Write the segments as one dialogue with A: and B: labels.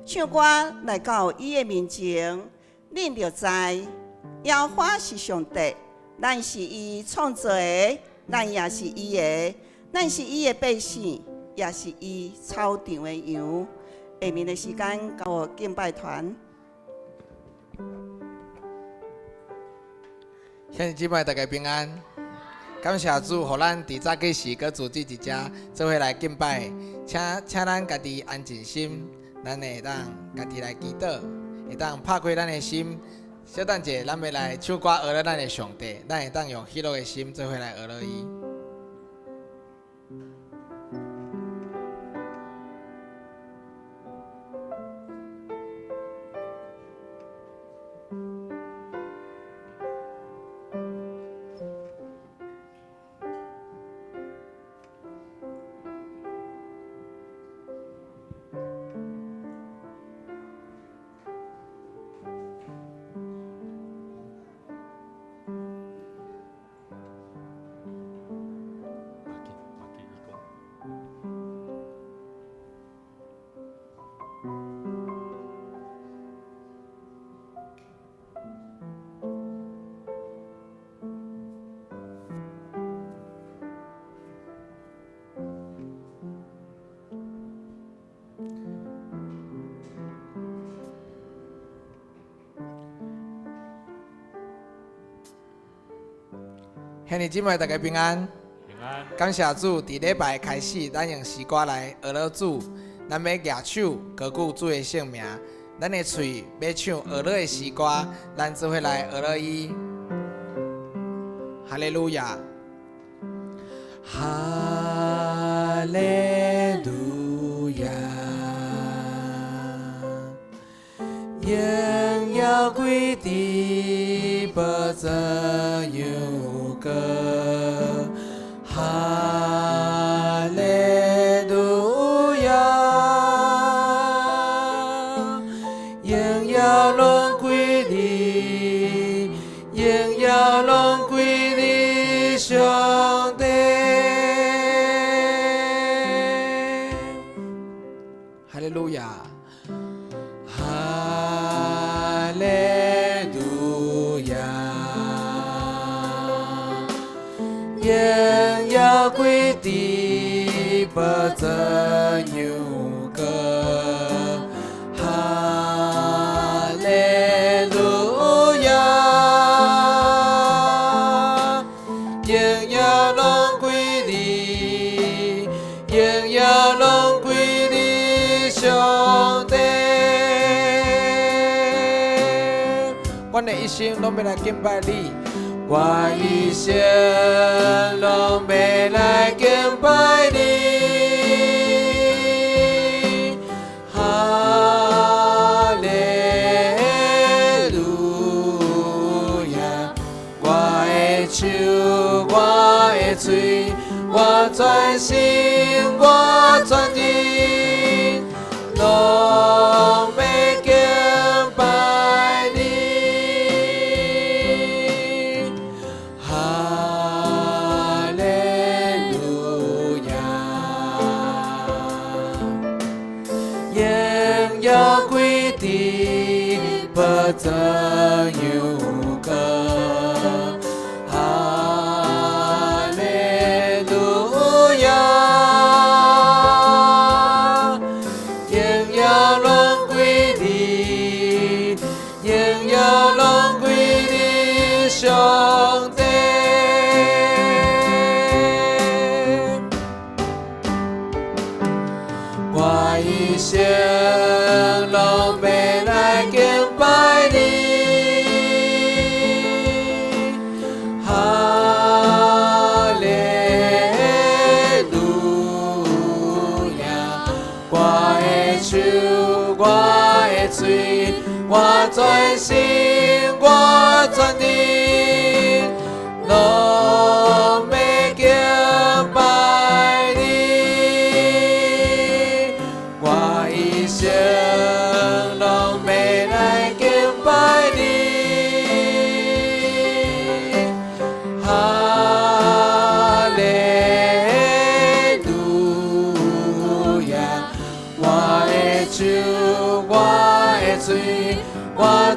A: 唱歌來到伊的面前，恁就知耶和華是上帝，咱是伊創造的，咱也是伊的，咱是伊的百姓，也是伊草場的羊。下面的時間交予敬拜團。
B: 兄弟姊妹，大家平安。感謝主，予咱佇早起時閣組織佇遮做伙來敬拜，請請咱家己安靜心，咱會當家己來祈禱，會當拍開咱的心。小等者，咱欲來唱歌呵咾咱的上帝，咱會當用喜樂的心做伙來呵咾伊。兄弟姊妹，大家平安。
C: 平安。
B: 感謝主，佇禮拜開始，咱用詩歌來呵咾主，咱欲舉手高舉主的聖名，咱的喙欲唱呵咾的詩歌，咱做伙來呵咾伊。哈利路亞，哈利路亞，榮耀歸佇寶座羊羔，哈利路亞，榮耀攏歸你，榮耀攏歸你，上帝。哈利路亞，哈利路亞，榮耀歸佇寶座羊羔，哈利路亞，榮耀攏歸你，榮耀攏歸你，上帝。阮的一生攏欲來敬拜你，我一生攏欲來敬拜你。哈利路亞，我的手，我的喙，我全心，我全人，攏欲敬拜你。哈利路亞，榮耀歸佇寶座羊羔，哈利路亞，榮耀攏歸你，榮耀攏歸你，上帝。我一生攏欲來敬拜你，哈利路亞，我的手，我的喙，我全心，我全人，攏欲敬拜你。我一生攏欲來敬拜你，哈利路亞，我的手，我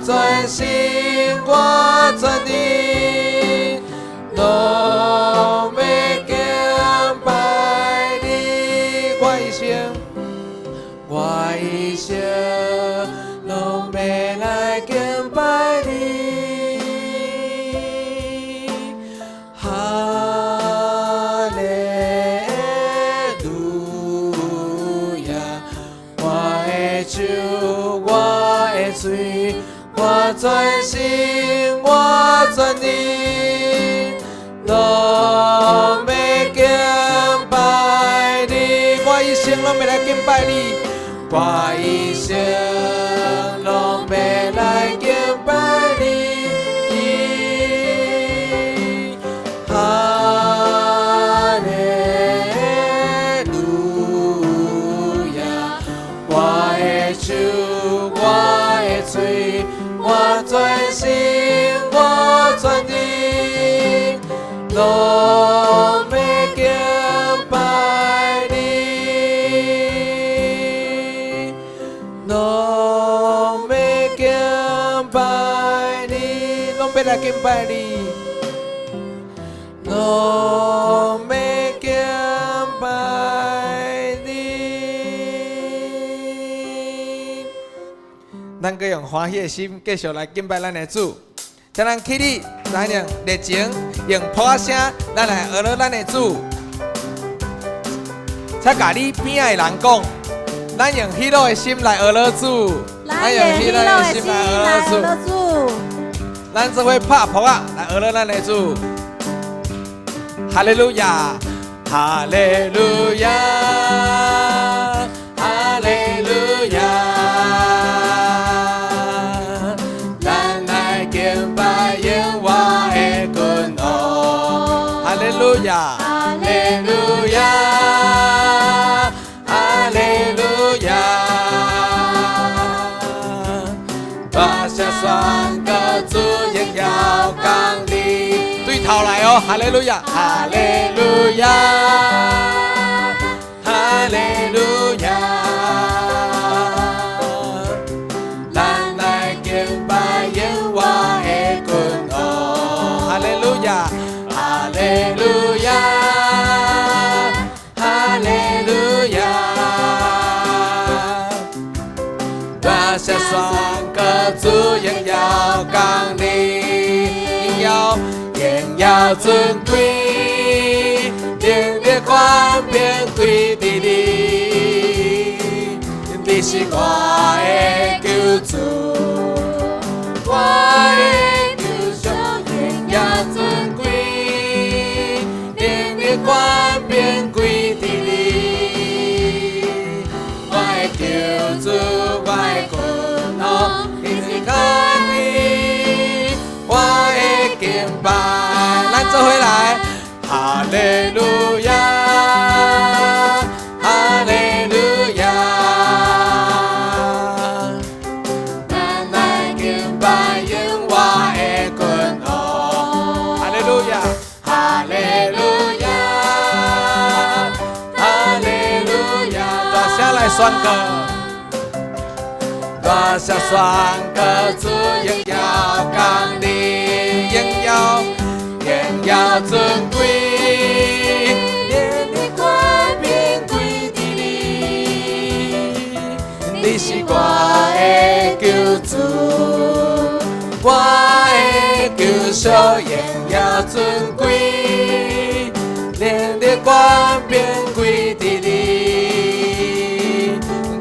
B: 全心我全意，攏欲敬拜你。我一生，我一生攏欲來敬拜你。哈利路亞，我的手，我的喙，我全心我全意，攏欲敬拜你。我一生攏欲來敬拜你，我一生攏欲來敬拜你。哈利路亞，我的手，我的喙，我全心我全意，攏欲敬拜你，攏欲敬拜你，攏欲來敬拜你。攏欲敬拜你。咱閣用歡喜的心，繼續來敬拜咱的主。請咱起立，來用熱情，用噗仔聲，咱來學咱的主。請共你邊仔的人講，咱用喜樂的心來學主。
C: 咱用喜樂的心來學主。
B: 咱做伙拍噗仔來學咱的主。哈利路亞，哈利路亞，哈利路亞，咱來敬拜耶和華的君王。哈利路亞，哈利路亞，哈利路亞，大聲宣告主榮耀降臨。對頭來哦，哈利路亞，哈利路亞，哈利路亞，咱來敬拜耶和華的君王。哈利路亞，哈利路亞，哈利路亞，大聲宣告主榮耀降臨，榮耀。榮耀尊貴，能力權柄歸佇你，你是我的救主，我的救贖，榮耀尊貴，能力權柄歸佇你，我的救主，我的君王，你是看你，我的敬拜，咱做伙來，哈利路亞，哈利路亞，咱來敬拜耶和華的君王。哈利路亞，哈利路亞，哈利路亞，大聲來宣告。大聲宣告主榮耀降臨，榮耀，榮耀尊貴，能力權柄歸佇你，你是我的救主，我的救贖，榮耀尊貴，能力權柄歸佇你。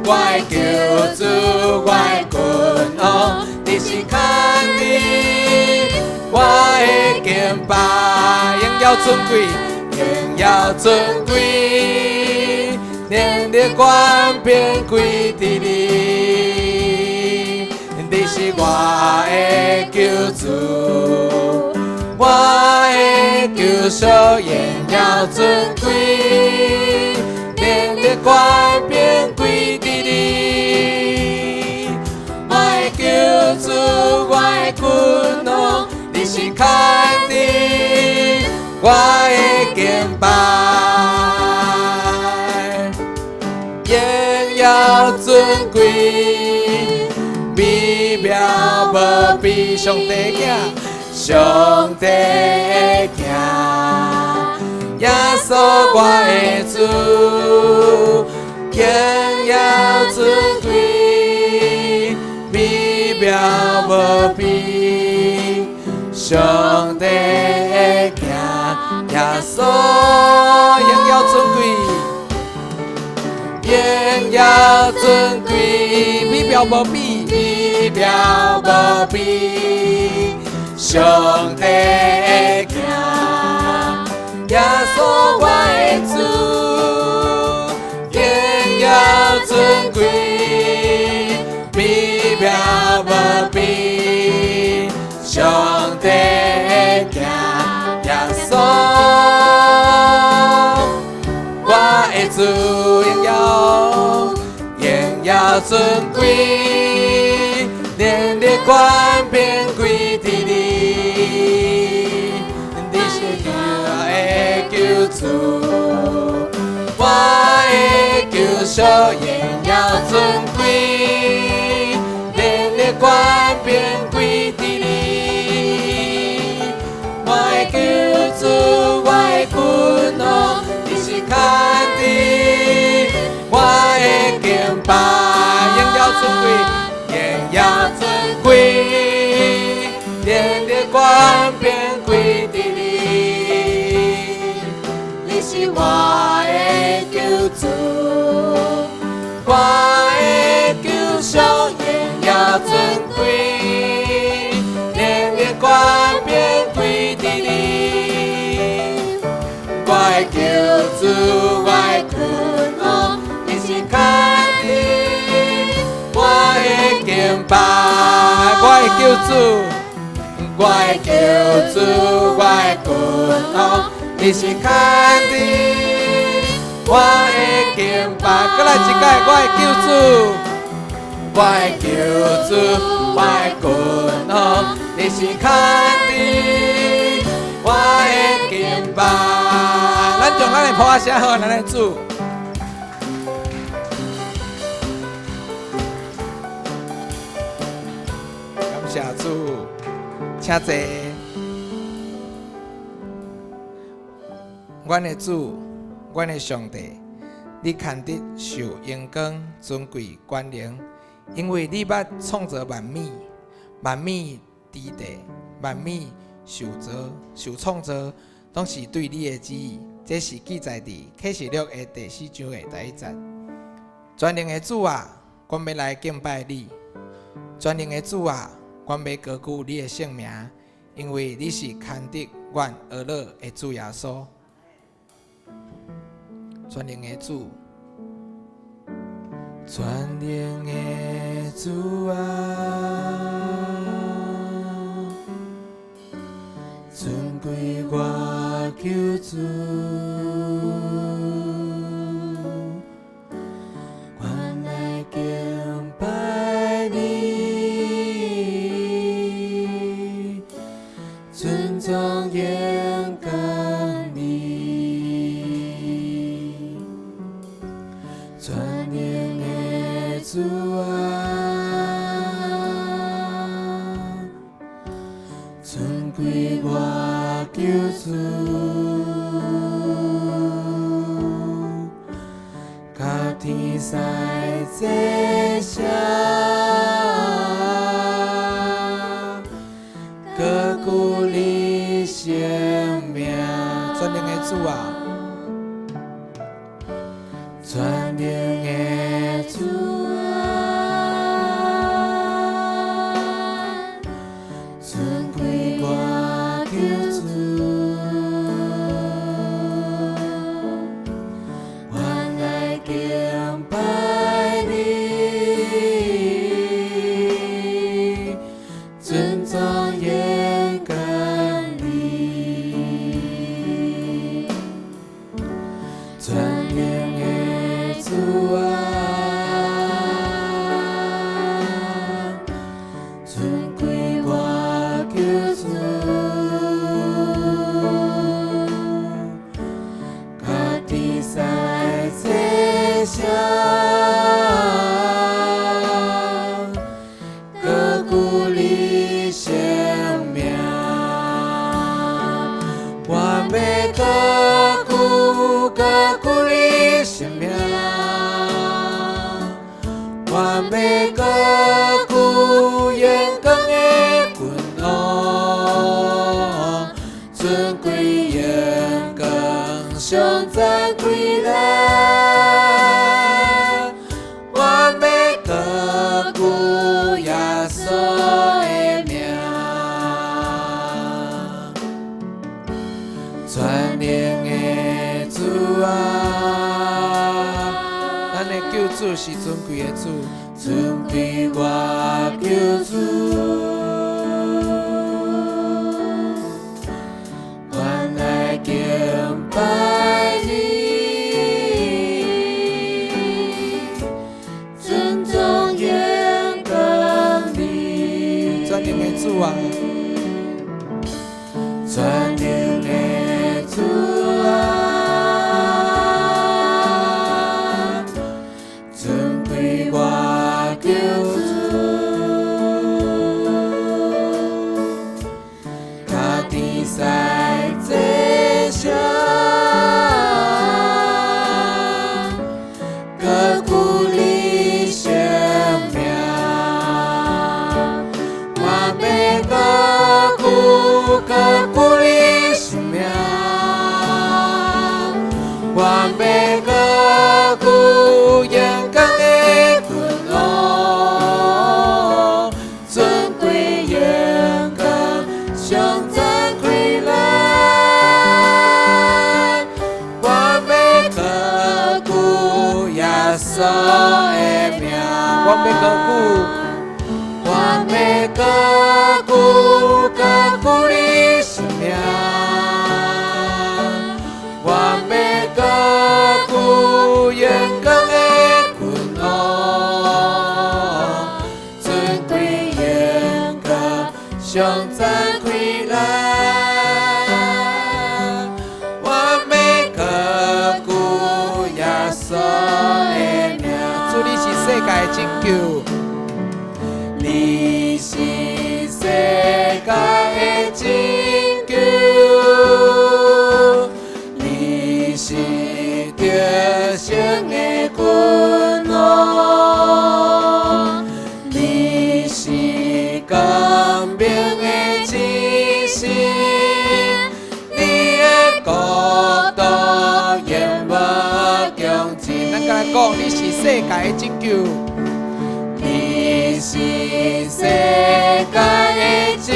B: 我的救主，我的君王，你是牽你，我的敬拜，榮耀尊貴，榮耀尊貴，能力權柄歸佇你，你是我的救主，我的救贖，榮耀尊貴，能力權柄歸佇你，我的救主，我的君王，你是牽你，我的敬拜，榮耀尊貴，美妙無無比，上帝的囝，上帝的囝，耶穌我的主，榮耀尊貴，美妙無比，上帝的囝，耶穌榮耀尊貴。榮耀尊貴，美妙無比，美妙無比，上帝的囝，耶穌我的主，榮耀尊貴，美妙無比，上帝的囝，耶穌我的主，榮耀，榮耀尊貴，能力權柄歸佇你，你是我的救主，我的救贖，榮耀尊貴，能力權柄歸佇你，我的救主，我的君王，你是牽制，我的敬拜，榮耀尊貴，榮耀尊貴，能力權柄歸佇你，你是我的救主，我的救贖，榮耀尊貴，能力權柄歸佇你，我的救主，我的君王，你是牽制，我的敬拜，我的救主，我的救主，我的君王，你是牽制，我的敬拜，閣來一擺，我的救主，我的救主，我的君王，你是牽制，我的敬拜。咱將咱的拍仔聲予咱的主。感謝主，請坐。阮的主，阮的上帝，你牽得受榮光、尊貴、權能，因為你捌創造萬物，萬物佇地，萬物受造、受創造，攏是對你的旨意。這是記載佇啟示錄的第四章的第一節。全能的主啊，阮欲來敬拜你；全能的主啊，阮欲高舉你的聖名，因為你是牽得阮呵咾的主耶穌。全能的主，全能的主啊，尊貴我救主，阮來敬拜你，尊崇榮光你，全能的主啊，尊貴我救主，佮天使祭司，高舉你聖名，全能的主啊，全能的主啊，尊貴我救主，阮來敬拜你，尊崇榮光你，全能的主高舉高舉你聖名，願欲高舉榮光的君王，尊貴榮光上讚歸咱。願欲高舉耶穌的名，全能的主啊，咱的救主是尊貴的主，尊貴我救主，阮來敬拜你，
C: 尊崇榮光你。
B: 全能的主啊，全能的主啊，尊貴我救主，佮天使祭司，高舉你聖名，願欲高舉高舉你聖名，願欲高舉榮光的君王，尊貴榮光上讚歸咱，願欲高舉耶穌的名，願欲高舉，願欲高舉高舉你聖名，願欲高舉榮光的君王，尊貴榮光上讚歸咱，願欲高舉耶穌的名。主，你是世界的拯救，你是世界的拯救，你是得勝的君王，你是光明的之星，你的國度永無窮盡。咱閣來講，你是世界的拯救，你是世界的拯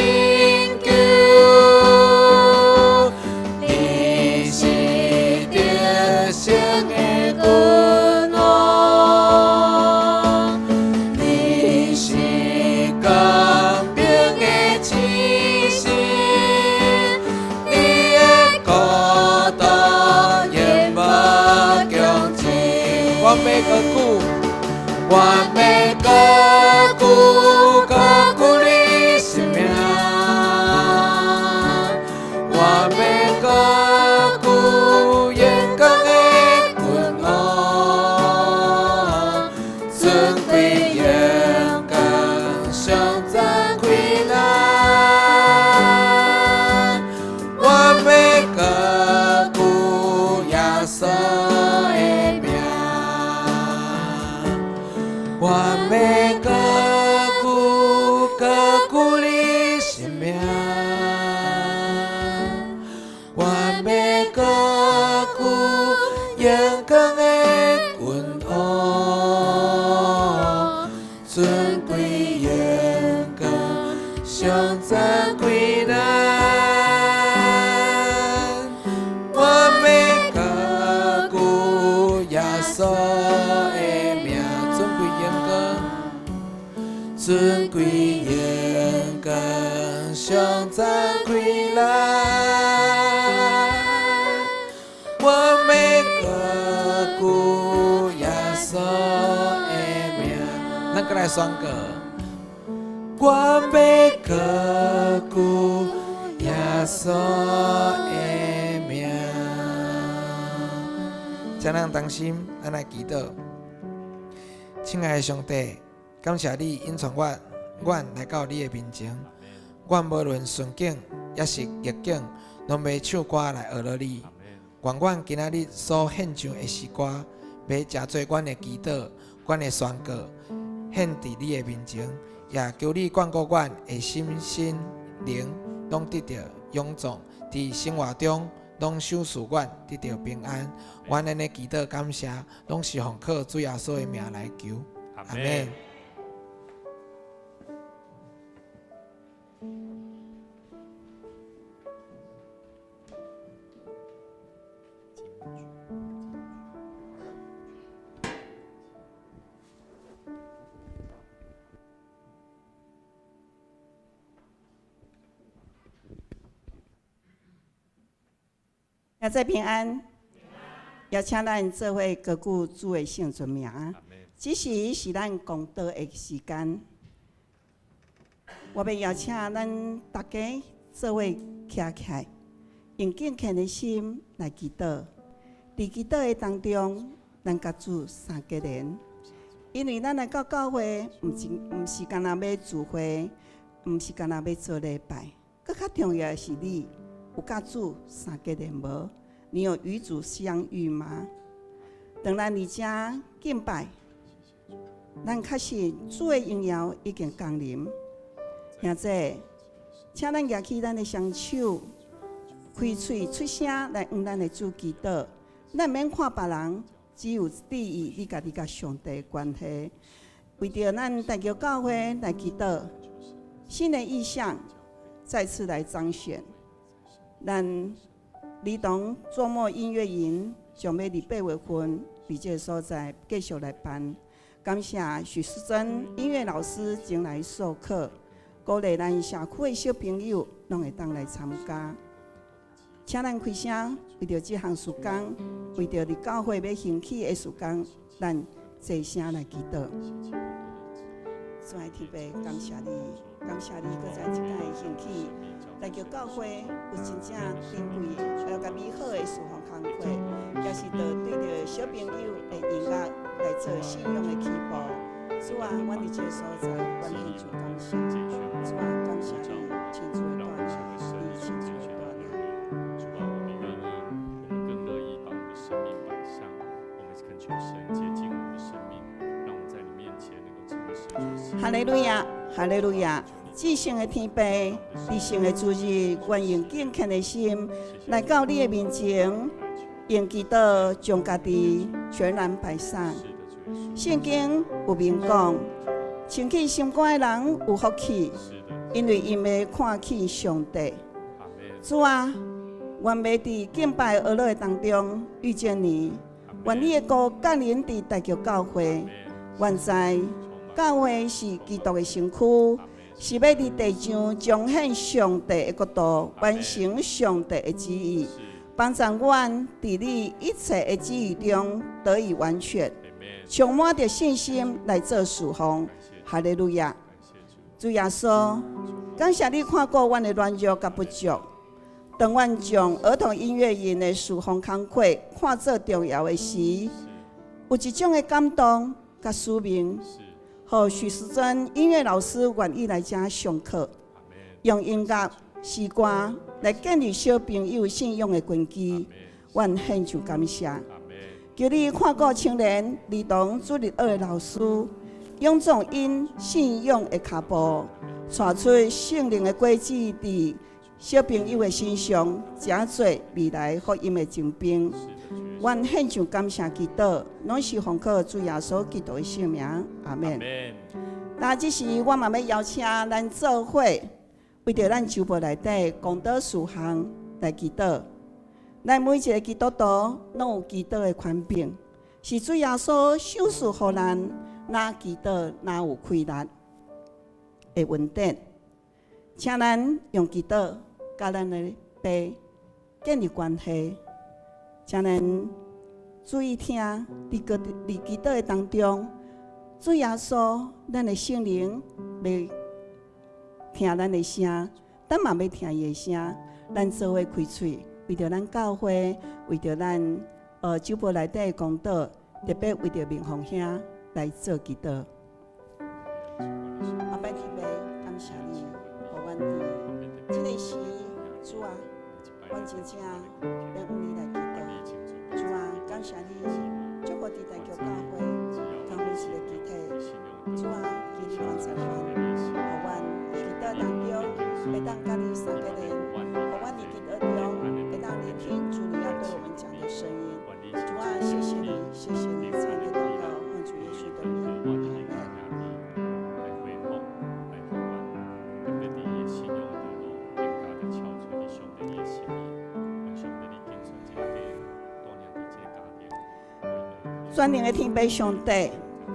B: 救，你是得勝的君王，你是光明的之星，你的國度永無窮盡。願欲高舉，願欲高舉高舉你聖名，願欲高舉榮光的君王，尊貴榮光上讚歸咱，願欲高舉耶穌的名，願欲高舉高舉你聖名，願欲高舉榮光的君王，尊貴榮光上讚歸咱，願欲高舉耶穌的名，尊貴榮光，尊貴榮光上讚歸咱，願欲高舉耶穌的名。咱閣來宣告，願欲高舉耶穌的名。請咱同心，咱來祈禱。親愛的上帝，感謝你引帶阮來到你的面前。阮無論順境抑是逆境，攏欲唱歌來學落你。願阮今仔日所獻上的詩歌，欲成做阮的祈禱，阮的宣告，獻佇你的面前，也求你眷顧阮的心身靈，攏得著勇壯，佇生活中攏賞賜阮得著平安。阮按呢祈禱感謝，攏是奉靠主耶穌的名來求。阿們。
A: 兄弟平安，也請咱做伙高舉主的聖尊名。這時是咱講道的時間，我欲邀請咱大家做伙徛起來，用敬虔的心來祈禱。佇祈禱的當中，咱佮主三結連，因為咱來到教會，毋是干焦欲聚會，毋是干焦欲做禮拜，閣較重要的是你有佮主三結連無？你有與主相遇嗎？當咱佇遮敬拜，咱確信主的榮耀已經降臨。兄弟，請咱舉起咱的雙手，開喙出聲來向咱的主祈禱。咱毋免看別人，只有注意你家己佮上帝的關係。為著咱大橋教會來祈禱，新的異象再次來彰顯。咱兒童周末音樂營將欲佇8月份佇這个所在繼續來辦。感謝許淑珍音樂老師前來授課，鼓勵咱社區的小朋友攏會當來參加。請咱開聲，為著這項事工，為著佇教會欲興起的事工，咱齊聲來祈禱。主愛天父，感謝你，感謝你，閣再一擺興起，來叫教會有真正珍貴而佮美好的事奉工課，也是著對著小朋友的音樂來做信仰的起步。主啊，阮佇這个所在，阮獻上感謝。主啊，感謝你親自的帶領，你親自的帶領。
D: 主啊，我們願意，我們更樂意把我們的生命擺上，我們懇求神潔淨我們的生命，讓我們在你面前能夠成為神所喜
A: 哈利路亞，哈利路亞！至聖的天父，佇聖的主日，願用敬虔的心來到你的面前，用祈禱將家己全然擺上。聖經有明講，清潔心肝的人有福氣，因為𪜶欲看見上帝。主啊，願欲佇敬拜哀樂的當中遇見你，願你的國降臨佇大橋教會，願知教會是基督的身軀，是欲佇地上彰顯上帝的國度，完成上帝的旨意，幫助阮佇你一切的旨意中得以完全，充滿著信心來做事奉。哈利路亞！主耶穌，感謝你看顧阮的軟弱佮不足。當阮將兒童音樂營的事奉工課看做重要的時，有一種的感動佮使命，予許淑珍音樂老師願意來遮上課，用音樂、詩歌來建立小朋友信仰的根基。阮獻上感謝，求你看顧青年兒童主日學的老師，勇壯𪜶信仰的跤步，帶出聖靈的果子佇小朋友的身上，成做未來福音的精兵。阮獻上感謝祈禱，攏是奉靠主耶穌基督的聖名，阿們。那這時我嘛欲邀請咱做伙，為著咱周報內底講道事項來祈禱。咱每一个基督徒攏有祈禱的權柄，是主耶穌賞賜予咱，若祈禱若有氣力的恩典。請咱用祈禱佮咱的爸建立關係，請咱注意聽，佇祈禱的當中，主耶穌，咱的聖靈欲聽咱的聲，咱嘛欲聽伊的聲，咱做伙開喙，為著咱教會，為著咱周報內底的講道，特別為著明鳳兄來做祈禱。阿爸天父，感謝你，予阮佇這个時，主啊，阮全能的天父上帝，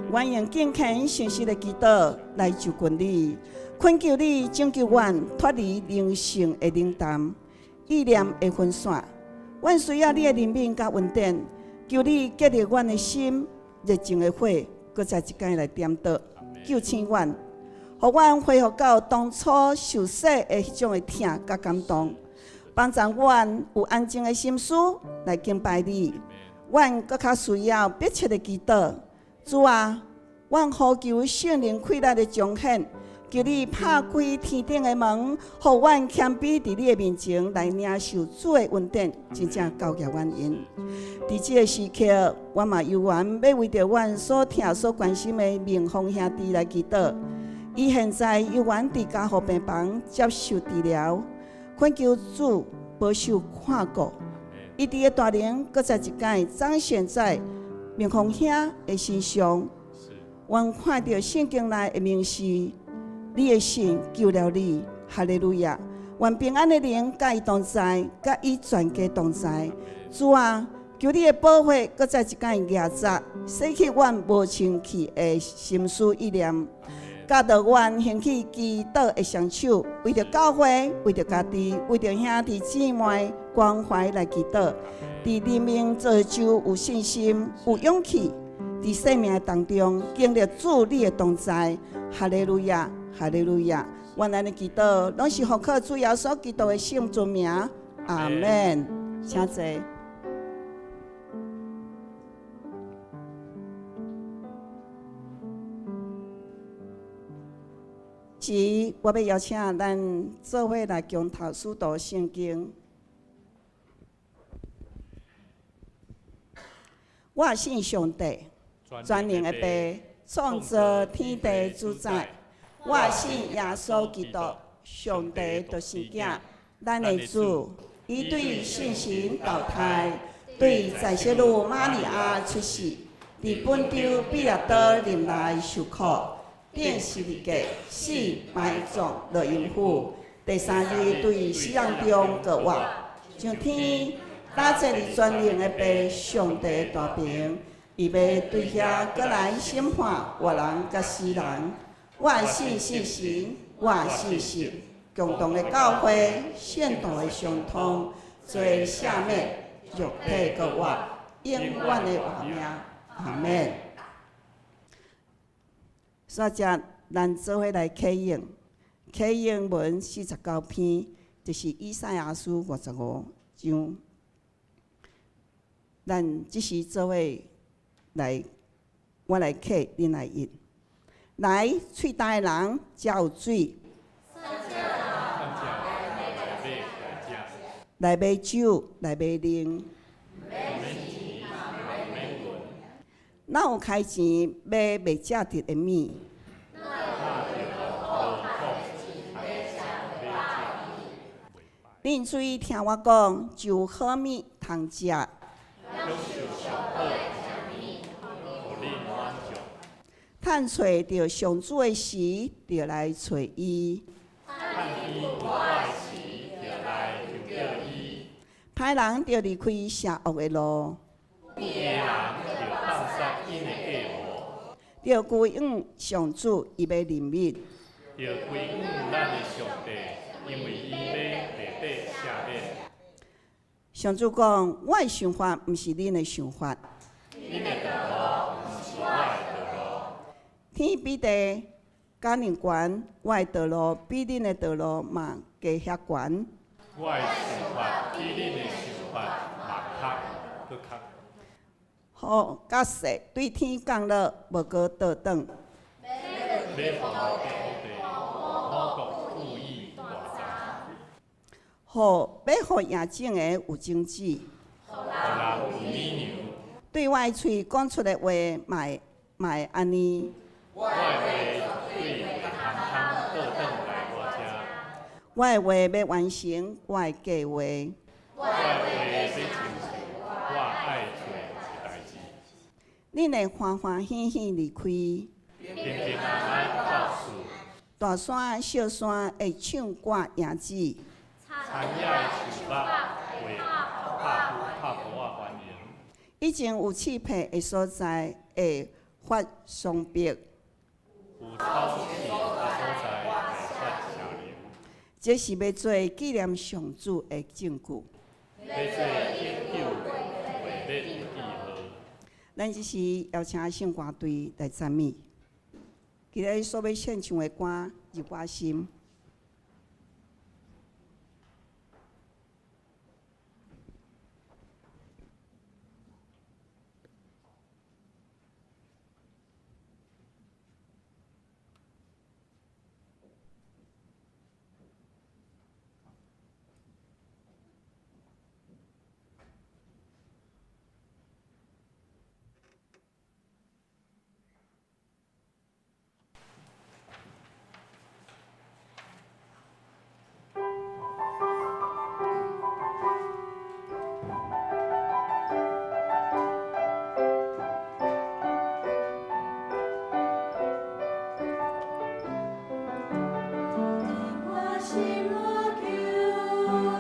A: 阮用敬虔誠實的祈禱來就近你，懇求你拯救阮脫離靈性的冷淡、意念的分散。阮需要你的憐憫佮恩典，求你激勵阮的心，熱情的火，閣再一擺來點著，救醒阮，予阮恢復到當初受洗的彼種的疼佮感動，幫助阮有安靜的心思來敬拜你。阮閣較需要迫切的祈禱，主啊，阮呼求聖靈氣力的彰顯，求你拍開天頂的門，予阮謙卑佇你的面前來領受主的恩典，真正交予阮用。佇這个時刻，我嘛猶原欲為著阮所疼、所關心的明峰兄弟來祈禱。伊現在猶原佇加護病房接受治療，懇求主保守看顧。伊佇个大能，閣再一擺彰顯在明峰兄的身上。阮看著聖經內的明示，你的信救了你，哈利路亞！願平安的靈佮伊同在，佮伊全家同在。主啊，求你的寶血閣再一擺驗察，洗去阮無清氣的心思意念，教導阮興起祈禱的雙手，為著教會，為著家己，為著兄弟姊妹關懷來祈禱。佇靈命造就有信心、有勇氣，佇生命當中經歷主你的同在。哈利路亞，哈利路亞！阮按呢祈禱，攏是奉靠主耶穌基督的聖尊名。阿門。請坐。是，我欲邀請咱做伙來共讀使徒聖經。我信上帝，全能的父，創造天地主宰。我信耶穌基督，上帝獨生囝，咱的主。伊對聖神投胎，對在聖女瑪利亞出世，佇本丟彼拉多任內受苦，釘十字架，死埋葬落陰府，第三日對死人中復活，上天，搭坐佇全能的父上帝大爿，伊欲對遐閣來審判活人佮死人。我信聖神，我信聖共同的教會，聖徒的相通，罪赦免，肉體復活，永遠的活命。阿門。煞只咱做伙來啟用，啟用文49篇，就是以賽亞書55章。咱這時做伙來，我來啟，恁來譯。來，喙焦的人，遮有水；來買酒，來買奶。哪有開錢買袂食著的物？恁注意聽我講，就有好物通食。趁揣著上主的時，就來揣伊。歹人著離開邪惡的路。著歸向上主，伊欲憐憫。上主講：我的想法毋是恁的想法。天比地較爾懸，我的道路比恁的道路嘛加遐懸。
D: 我的想法比恁的想法嘛較閣較。
A: 雨佮雪對天降落，無閣倒轉。
D: 欲予土地五穀賦予大豐。
A: 予欲予野種的有種子。
D: 予人有乳牛。
A: 對我的喙講出的話，嘛會嘛會按呢。
D: 我的話對空空倒轉來我遮。
A: 我的話欲完成我的計劃。
D: 我的話欲成就我愛做的代誌。
A: 恁會歡歡喜喜離開。
D: 平平安安到厝。
A: 大山小山會唱歌迎子。
D: 田野的樹木會拍拍鼓仔歡迎。
A: 以前有刺皮的所在會發霜白。
D: 有草刺的所在會發邪靈。
A: 這是欲做紀念上主的證據。
D: 欲做永久袂滅的記號。
A: 咱這時邀請聖歌隊來讚美。今日所欲獻唱的歌《入我心》。
C: 我心若求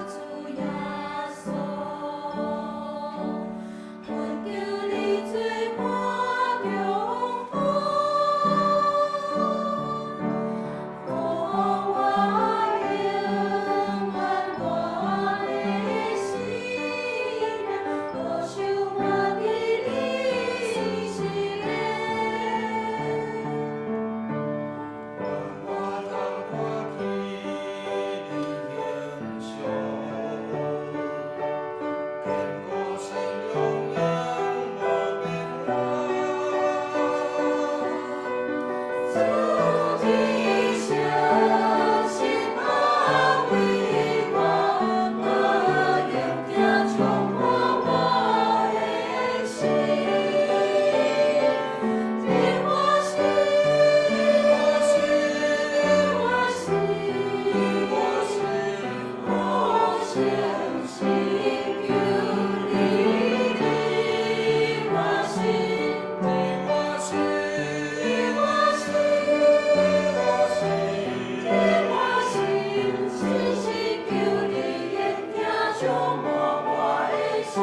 C: 主耶穌，懇求你做我中保，予我永遠我的生命，保守我佇你心內。
E: 願我通看見你形象，堅固信仰永無變化。
C: 主的信實保衛我，閣恩典充滿我的心。聽我心，聽我心，聽我心，我誠心求你聽我心，
E: 聽我心，
C: 聽我心，
E: 聽我心，
C: 聽我心，誠心求你恩典充滿我的心。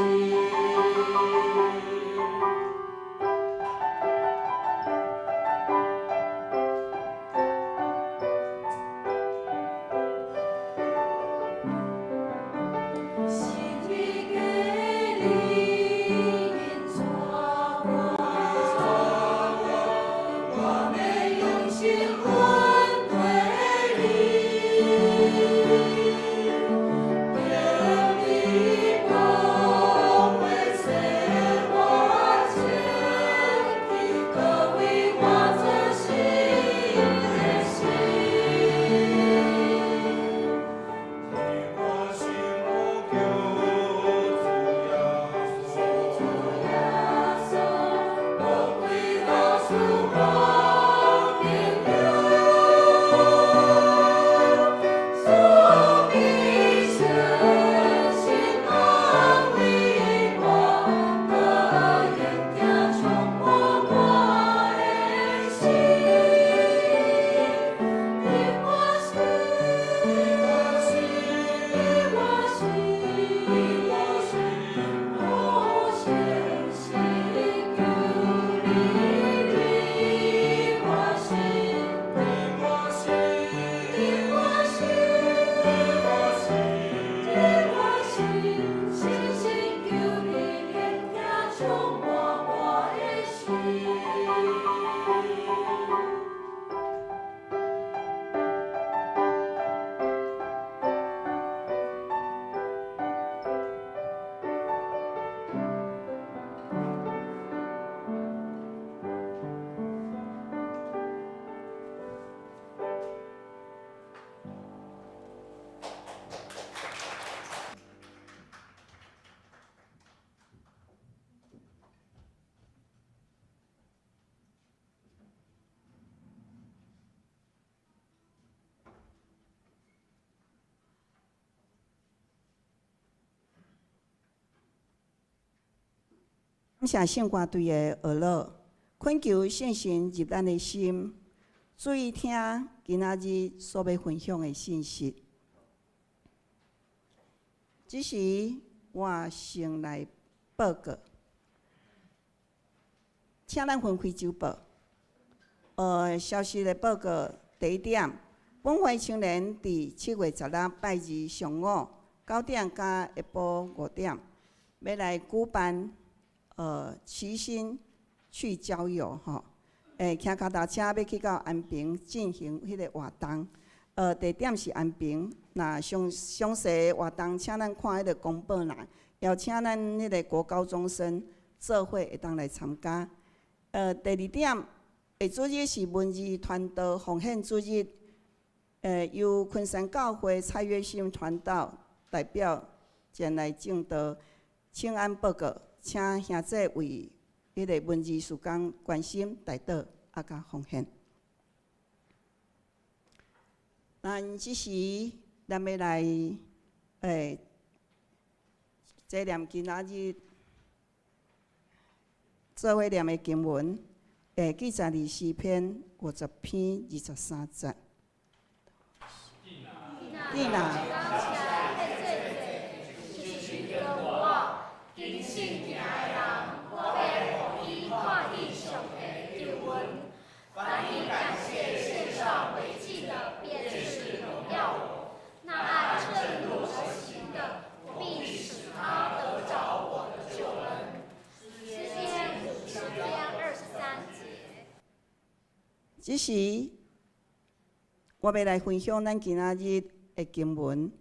C: 身體給你引帶我，我欲用心跟隨你，求你寶血洗我清氣，閣為我做新的心。
E: 聽我心，我求主耶穌，
C: 耶穌，寶貴老師光明了，主的信實保衛我，閣恩典充滿我的心。聽我心，聽我心，聽我心，我誠心求你聽我心，
E: 聽我心，
C: 聽我心，
E: 聽我心，
C: 聽我心，誠心求你恩典充滿我的心。
A: 感謝聖歌隊的學樂，懇求聖神入咱的心，注意聽今仔日所欲分享的信息。這時我先來報告，請咱分開週報。消息的報告第一點，本會青年佇7月16拜二上午9點到下晡5點，欲來舉辦齊心去郊遊吼。騎跤踏車欲去到安平進行彼个活動。地點是安平，若詳詳細活動，請咱看彼个公報欄，邀請咱彼个國高中生做伙會當來參加。第二點，下主日是文字傳道奉獻主日，由昆山教會蔡月信傳道代表前來證道，請安報告，請兄弟為彼个文字事工關心代禱啊，佮奉獻。咱這時，咱欲來這念今仔日做伙念的經文，記載佇詩篇50篇23節。蒂娜。
C: 堅信行的人，我欲予伊看見上帝的救恩。凡以感謝獻上為祭的，便是榮耀我；那按正路而行的，我必使他得著我的救恩。詩篇50篇23節。
A: 這時，我欲來分享咱今仔日的經文，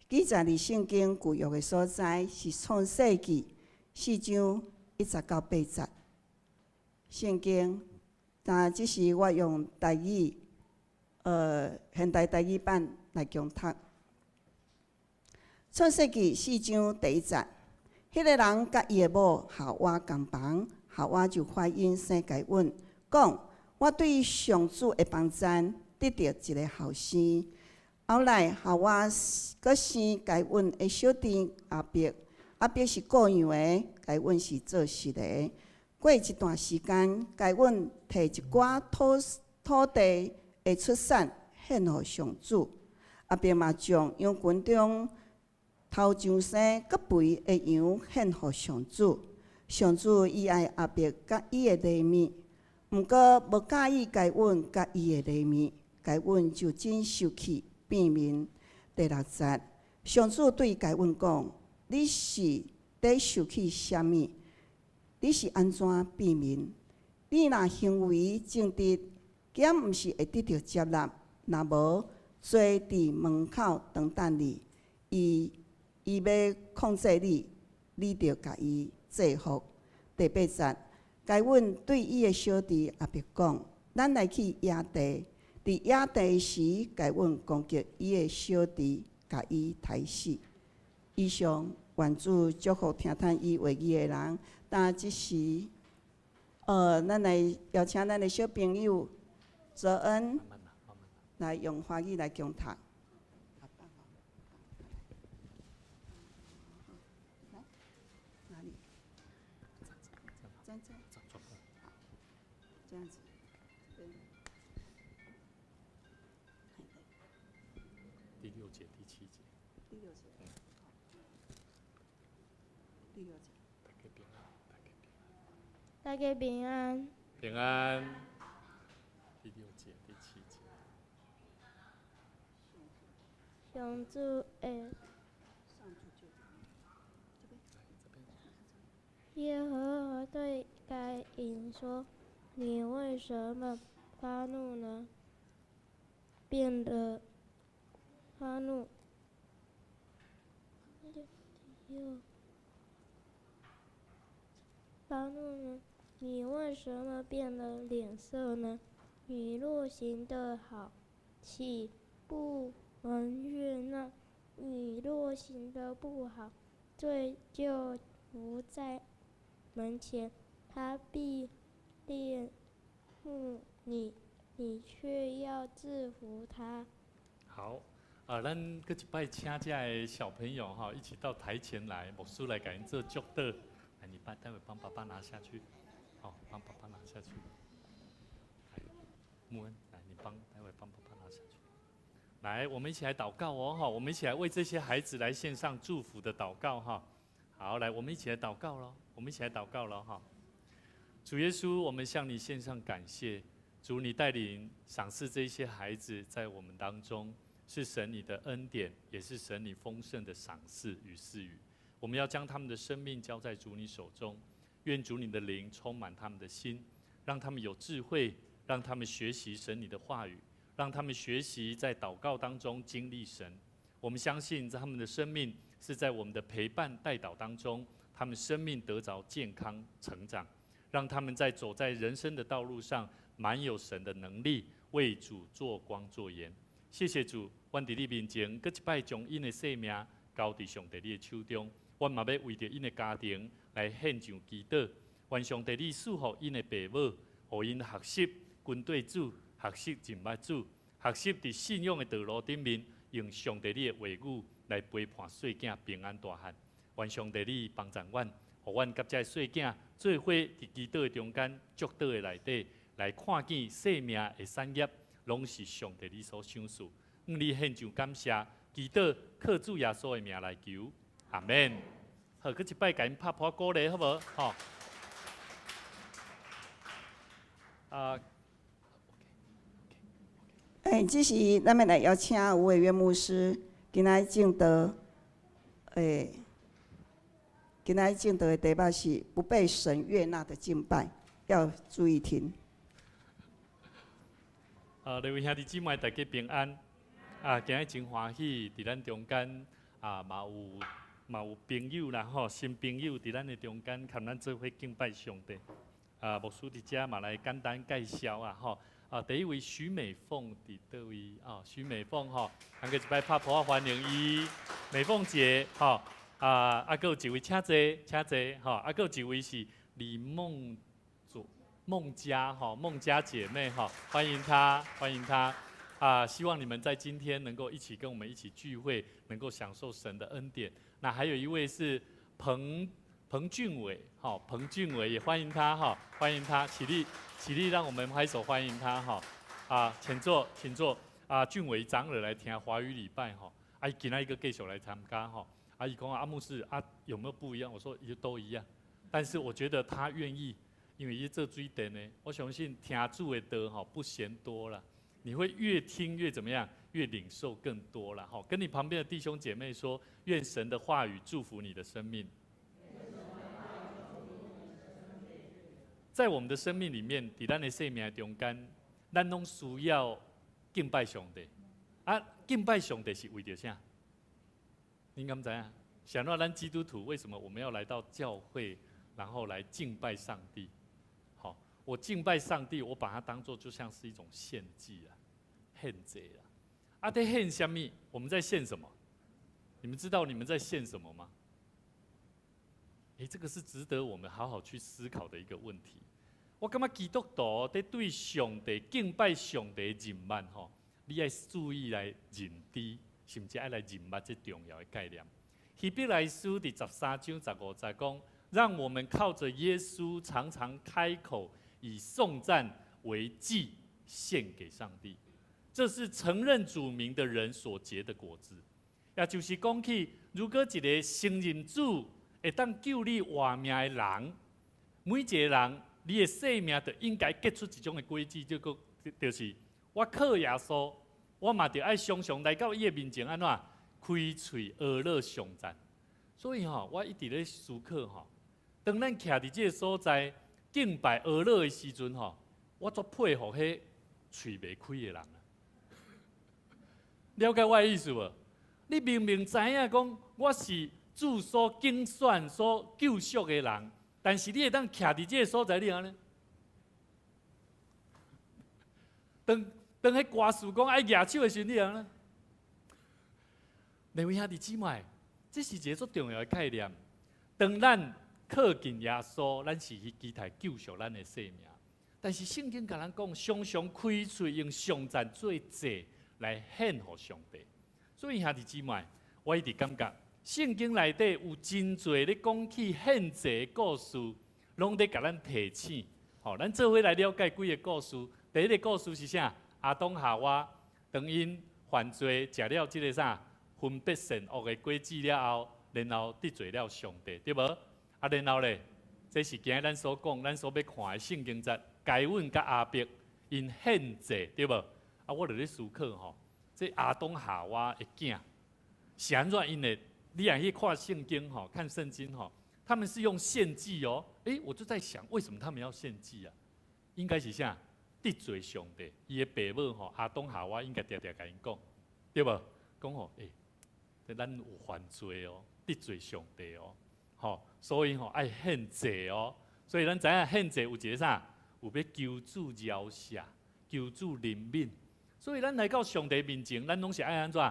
A: 記載佇聖經舊約的所在是創世記4章1節到8節。聖經，但這時我用台語，現代台語版來共讀。創世記4章第1節，彼个人佮伊的某夏娃共房，夏娃就懷孕生該隱，講：我對上主的幫贊得著一个後生。後來夏娃閣生該隱的小弟亞伯，亞伯是羔羊的，該隱是做熟的。過一段時間，該隱提一寡土地的出產獻予上主。亞伯嘛將羊群中頭上生閣肥的羊獻予上主。上主喜愛亞伯佮伊的禮物，毋過無佮意該隱佮伊的禮物，該隱就真受氣變面。第6節，上主對該隱講：你是佇受氣啥物？你是按怎變面？你若行為正直，敢毋是會得著接納？若無，罪佇門口等等你，伊伊欲控制你，你著共伊制服。第8節，該隱對伊的小弟亞伯講：咱來去野地。佇野地時，該隱攻擊伊的小弟，共伊刣死。以上，願主祝福聽迵伊話語的人。但這時，咱來邀請咱的小朋友澤恩來用華語來共讀。哪裡？站這。這樣子。
D: 第六節、第七節。
A: 第六節。第六節。
D: 大家平安，大家平安。
F: 大家平安。
D: 平安。第六節、第七節。
F: 上主的。耶和華對該隱說：“你為什麼發怒呢？變得發怒。又發怒呢？你為什麼變了臉色呢？你若行得好，豈不蒙悅納？你若行得不好，罪就伏在門前，他必戀慕你，你卻要制服他。”
D: 好，咱閣一擺請遮的小朋友哈，一起到台前來，牧師來共𪜶做祝禱。來，你幫待會幫爸爸拿下去，好，幫爸爸拿下去。來，穆恩，來，你幫待會幫爸爸拿下去。來，我們一起來禱告哦，哈，我們一起來為這些孩子來獻上祝福的禱告哈。好，來，我們一起來禱告咯，我們一起來禱告咯，哈。主耶穌，我們向你獻上感謝。主，你帶領賞賜這些孩子在我們當中，是神你的恩典，也是神你豐盛的賞賜與賜予。我們要將他們的生命交在主你手中，願主你的靈充滿他們的心，讓他們有智慧，讓他們學習神你的話語，讓他們學習在禱告當中經歷神。我們相信，在他們的生命是在我們的陪伴代禱當中，他們生命得著健康成長，讓他們在走在人生的道路上，滿有神的能力，為主做光做鹽。謝謝主，阮佇你面前，閣一擺將𪜶的生命交佇上帝你的手中。阮嘛欲為著𪜶的家庭來獻上祈禱，願上帝你賜予𪜶的爸母，予𪜶學習跟綴主，學習認捌主，學習佇信仰的道路頂面，用上帝你的話語來陪伴細囝平安大漢。願上帝你幫助阮，予阮佮這細囝做伙佇祈禱的中間、祝禱的內底，來看見生命的產業，攏是上帝你所賞賜。向你獻上感謝，祈禱靠主耶穌的名來求，阿門。好，閣一擺共𪜶拍噗仔鼓勵，好無？吼。啊。
A: 欸，這時咱們來邀請吳偉淵牧師，今仔證道，欸，今仔證道的題目是不被神悅納的敬拜，要注意聽。
D: 啊，各位兄弟姊妹，大家平安。啊，今日真歡喜，佇咱中間啊，嘛有朋友啦吼，新朋友佇咱的中間，佮咱做伙敬拜上帝。啊，牧師佇遮嘛來簡單介紹啊吼。啊，第一位許美鳳佇佗位啊？許美鳳吼，咱閣一擺拍噗仔歡迎伊。美鳳姐吼，啊，閣有一位請坐，請坐吼，啊，閣有一位是李夢祖夢佳吼，夢佳姐妹吼，歡迎她，歡迎她。啊，希望你們在今天能夠一起跟我們一起聚會，能夠享受神的恩典。那還有一位是彭俊偉，好，彭俊偉也歡迎他哈，歡迎他起立，起立，讓我們拍手歡迎他哈。啊，請坐，請坐。啊，俊偉長老來聽華語禮拜哈，啊，今仔日閣繼續來參加哈。啊，伊講阿牧師啊，有沒有不一樣？我說也都一樣，但是我覺得他願意，因為伊做水電的，我相信聽主的道哈不嫌多了。你會越聽越怎麼樣？越領受更多了哈。跟你旁邊的弟兄姐妹說，願神的話語祝福你的生命。在我們的生命裡面，佇咱的生命中間，咱攏需要敬拜上帝。啊，敬拜上帝是為著啥？你敢知影？想到咱基督徒為什麼我們要來到教會，然後來敬拜上帝？好，我敬拜上帝，我把它當做就像是一種獻祭啊，獻祭啊。啊，佇獻啥物？我們在獻什麼？你們知道你們在獻什麼嗎？欸，這個是值得我們好好去思考的一個問題。我感覺基督徒佇對上帝敬拜上帝認捌吼，你愛注意來認知，甚至愛來認捌這重要的概念。希伯來書第13章15節講，讓我們靠着耶穌，常常開口以頌讚為祭獻給上帝。這是承認主名的人所結的果子。也就是講起，如果一個承認主會當救你活命的人，每一個人，你的生命就應該結出一種的果子，這個就是我靠耶穌，我嘛著愛常常來到伊的面前，按怎開喙呵咾頌讚。所以吼，我一直咧思考吼，當咱徛佇這個所在敬拜呵咾的時陣吼，我足佩服彼喙袂開的人。了解我的意思無？你明明知影講我是主所揀選、所救贖的人，但是你會當徛佇這個所在，你按呢？當彼歌詞講愛舉手的時陣，你按呢？兩位兄弟姊妹，這是一個足重要的概念。當咱靠近耶穌，咱是去期待救贖咱的生命。但是聖經共咱講，常常開喙用頌讚做祭來獻予上帝。所以兄弟姊妹，我一直感覺聖經內底有真濟咧講起獻祭的故事，攏咧共咱提醒。吼，咱做伙來了解幾個故事。第一個故事是啥？亞當夏娃當𪜶犯罪，食了這個啥分別善惡的果子了後，然後得罪了上帝，對無？啊，然後咧，這是今日咱所講，咱所欲看的聖經節，該隱佮亞伯𪜶獻祭，對無？啊，我就咧思考吼，這亞當夏娃的囝是按怎𪜶的？你若去看聖經吼，看聖經吼，他們是用獻祭哦。欸，我就在想，為什麼他們要獻祭啊？應該是啥？得罪上帝，伊的爸母吼，亞當夏娃應該定定共𪜶講，對無？講吼，欸，這咱有犯罪哦，得罪上帝哦，吼，所以吼愛獻祭哦。所以咱知影獻祭有一个啥？有欲求主饒赦，求主憐憫。所以咱來到上帝面前，咱攏是愛按怎？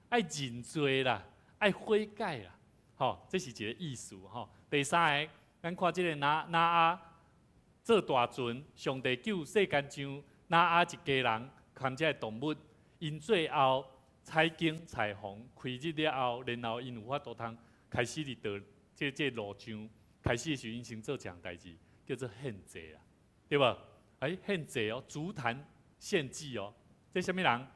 D: 愛認罪啦，愛悔改啦，吼，這是一个意思吼。第三个，咱看這个挪挪亞做大船，上帝救世間上挪亞一家人，含這个動物，𪜶最後採耕採紅，開日了後，然後𪜶有法度通開始佇道這這路上，開始的時𪜶先做一項代誌，叫做獻祭啦，對無？欸，獻祭哦，築壇獻祭哦，這啥物人？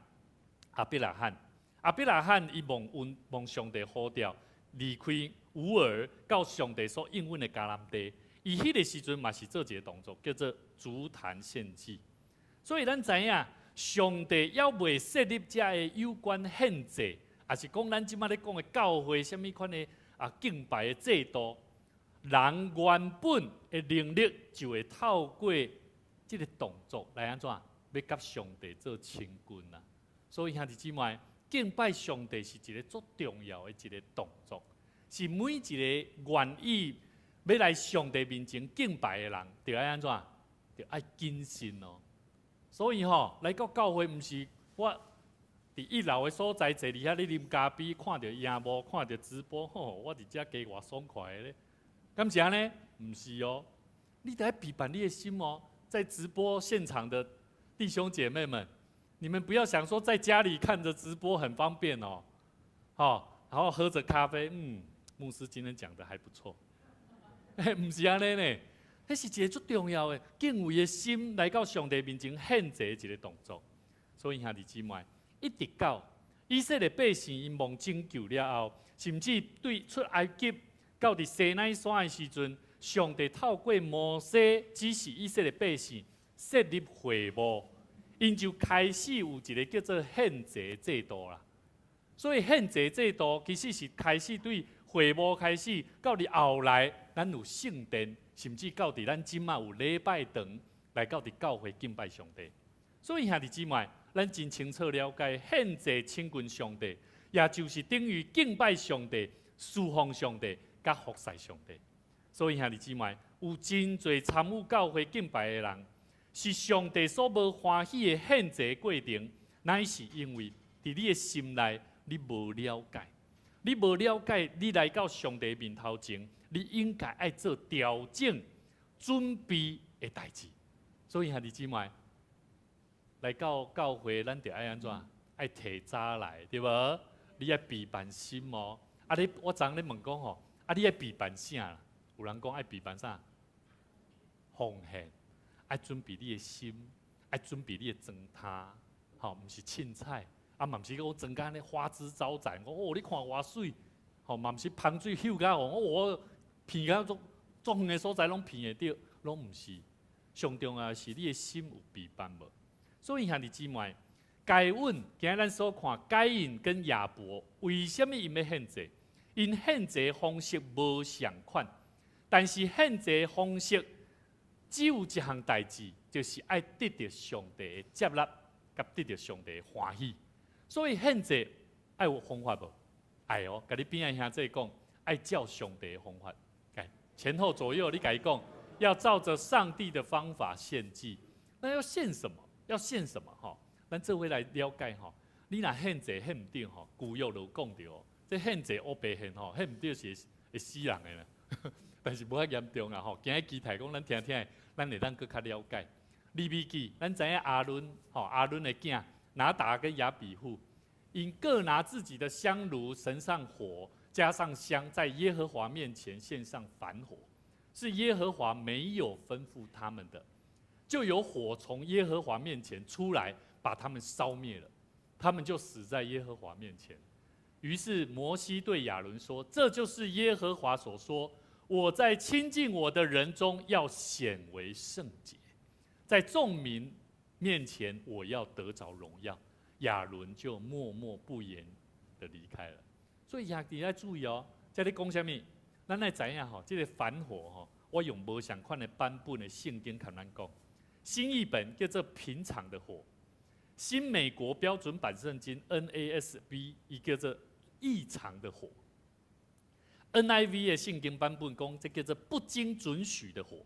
D: 亞伯拉罕，亞伯拉罕伊蒙恩蒙上帝呼召，離開烏爾到上帝所應允的迦南地，伊彼个時陣嘛是做一个動作，叫做築壇獻祭。所以咱知影，上帝猶未設立這个有關獻祭，抑是講咱這馬咧講的教會啥物款的啊敬拜的制度，人原本的能力就會透過這个動作來按怎，欲佮上帝做親近啊。所以兄弟姊妹，敬拜上帝是一个足重要的一个動作，是每一个願意欲來上帝面前敬拜的人，著愛按怎，著愛謹慎哦。所以吼，來到教會毋是我佇一樓的所在坐佇遐咧啉咖啡，看著螢幕，看著直播，吼，我佇遮加偌爽快的咧。敢是按呢？毋是哦，你著愛備辦你的心哦。在直播現場的弟兄姐妹們，你們不要想說在家裡看着直播很方便哦，好，然後喝着咖啡，嗯，牧師今天講的還不錯。欸，毋是按呢呢，彼是一个足重要的敬畏的心來到上帝面前獻祭的一个動作。所以兄弟姊妹，一直到以色列百姓𪜶蒙拯救了後，甚至對出埃及到佇西奈山的時陣，上帝透過摩西指示以色列百姓設立會幕，𪜶就開始有一個叫做獻祭制度啦。所以獻祭制度其實是開始對會幕開始，到佇後來咱有聖殿，甚至到佇咱這馬有禮拜堂來到佇教會敬拜上帝。所以兄弟姊妹，咱真清楚了解獻祭親近上帝，也就是等於敬拜上帝、侍奉上帝、佮服侍上帝。所以兄弟姊妹，有真濟參與教會敬拜的人，是上帝所無歡喜的獻祭過程，乃是因為佇你的心內你無了解，你無了解，你來到上帝面頭前，你應該愛做調整、準備的代誌。所以兄弟姊妹，來到教會，咱著愛按怎？愛提早來，對無？你愛備辦心哦。啊，你我昨昏咧問講吼，啊，你愛備辦啥？有人講愛備辦啥？奉獻，愛準備你的心，愛準備你的裝屐，吼，毋是凊彩，啊嘛毋是講裝甲按呢花枝招展，講哦，你看偌媠，吼嘛毋是芳水嗅甲哦，我鼻甲足足遠的所在攏鼻會著，攏毋是。上重要是你的心有備辦無？所以兄弟姊妹，該隱今日咱所看，該隱跟亞伯為啥物𪜶欲獻祭？𪜶獻祭方式無仝款，但是獻祭方式只有一項代誌，就是愛得著上帝的接納，佮得著上帝的歡喜。所以獻祭愛有方法無？愛哦，共你邊仔兄弟講，愛照上帝的方法。前後左右你共伊講，要照着上帝的方法獻祭。那要獻什麼？要獻什麼？吼，咱做伙來了解吼。你若獻祭獻毋對吼，舊約就有講著哦。這獻祭烏白獻吼，獻毋對是會死人的啦。但是無遐嚴重啊吼。今日期待講，咱聽聽，咱會當閣較了解。利未記，咱知影亞倫吼，亞倫的囝拿達跟亞比戶，𪜶各拿自己的香爐，盛上火，加上香，在耶和華面前獻上燔火，是耶和華沒有吩咐他們的，就有火從耶和華面前出來，把他們燒滅了，他們就死在耶和華面前。於是摩西對亞倫說：“這就是耶和華所說，我在親近我的人中要顯為聖潔，在眾民面前我要得著榮耀。亞倫就默默不言的離開了。所以兄弟愛注意哦，這咧講啥物？咱愛知影吼，這個凡火吼，我用無仝款的版本的聖經共咱講。新譯本叫做平常的火，新美國標準版聖經 NASB 伊叫做異常的火，NIV 的聖經版本講這叫做不經准許的火。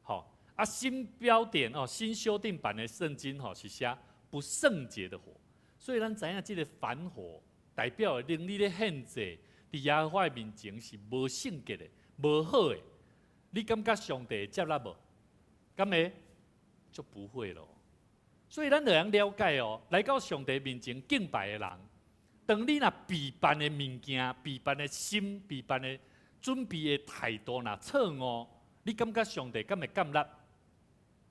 D: 好啊，新標點哦，新修訂版的聖經吼是寫不聖潔的火。所以咱知影這個凡火代表的你咧獻祭，佇耶和華面前是無聖潔的、無好的。你感覺上帝會接納無？敢會？就不會咯。所以咱就通了解哦，來到上帝面前敬拜的人，當你若備辦的物件、備辦的心、備辦的準備的態度若錯誤，你感覺上帝敢會接納？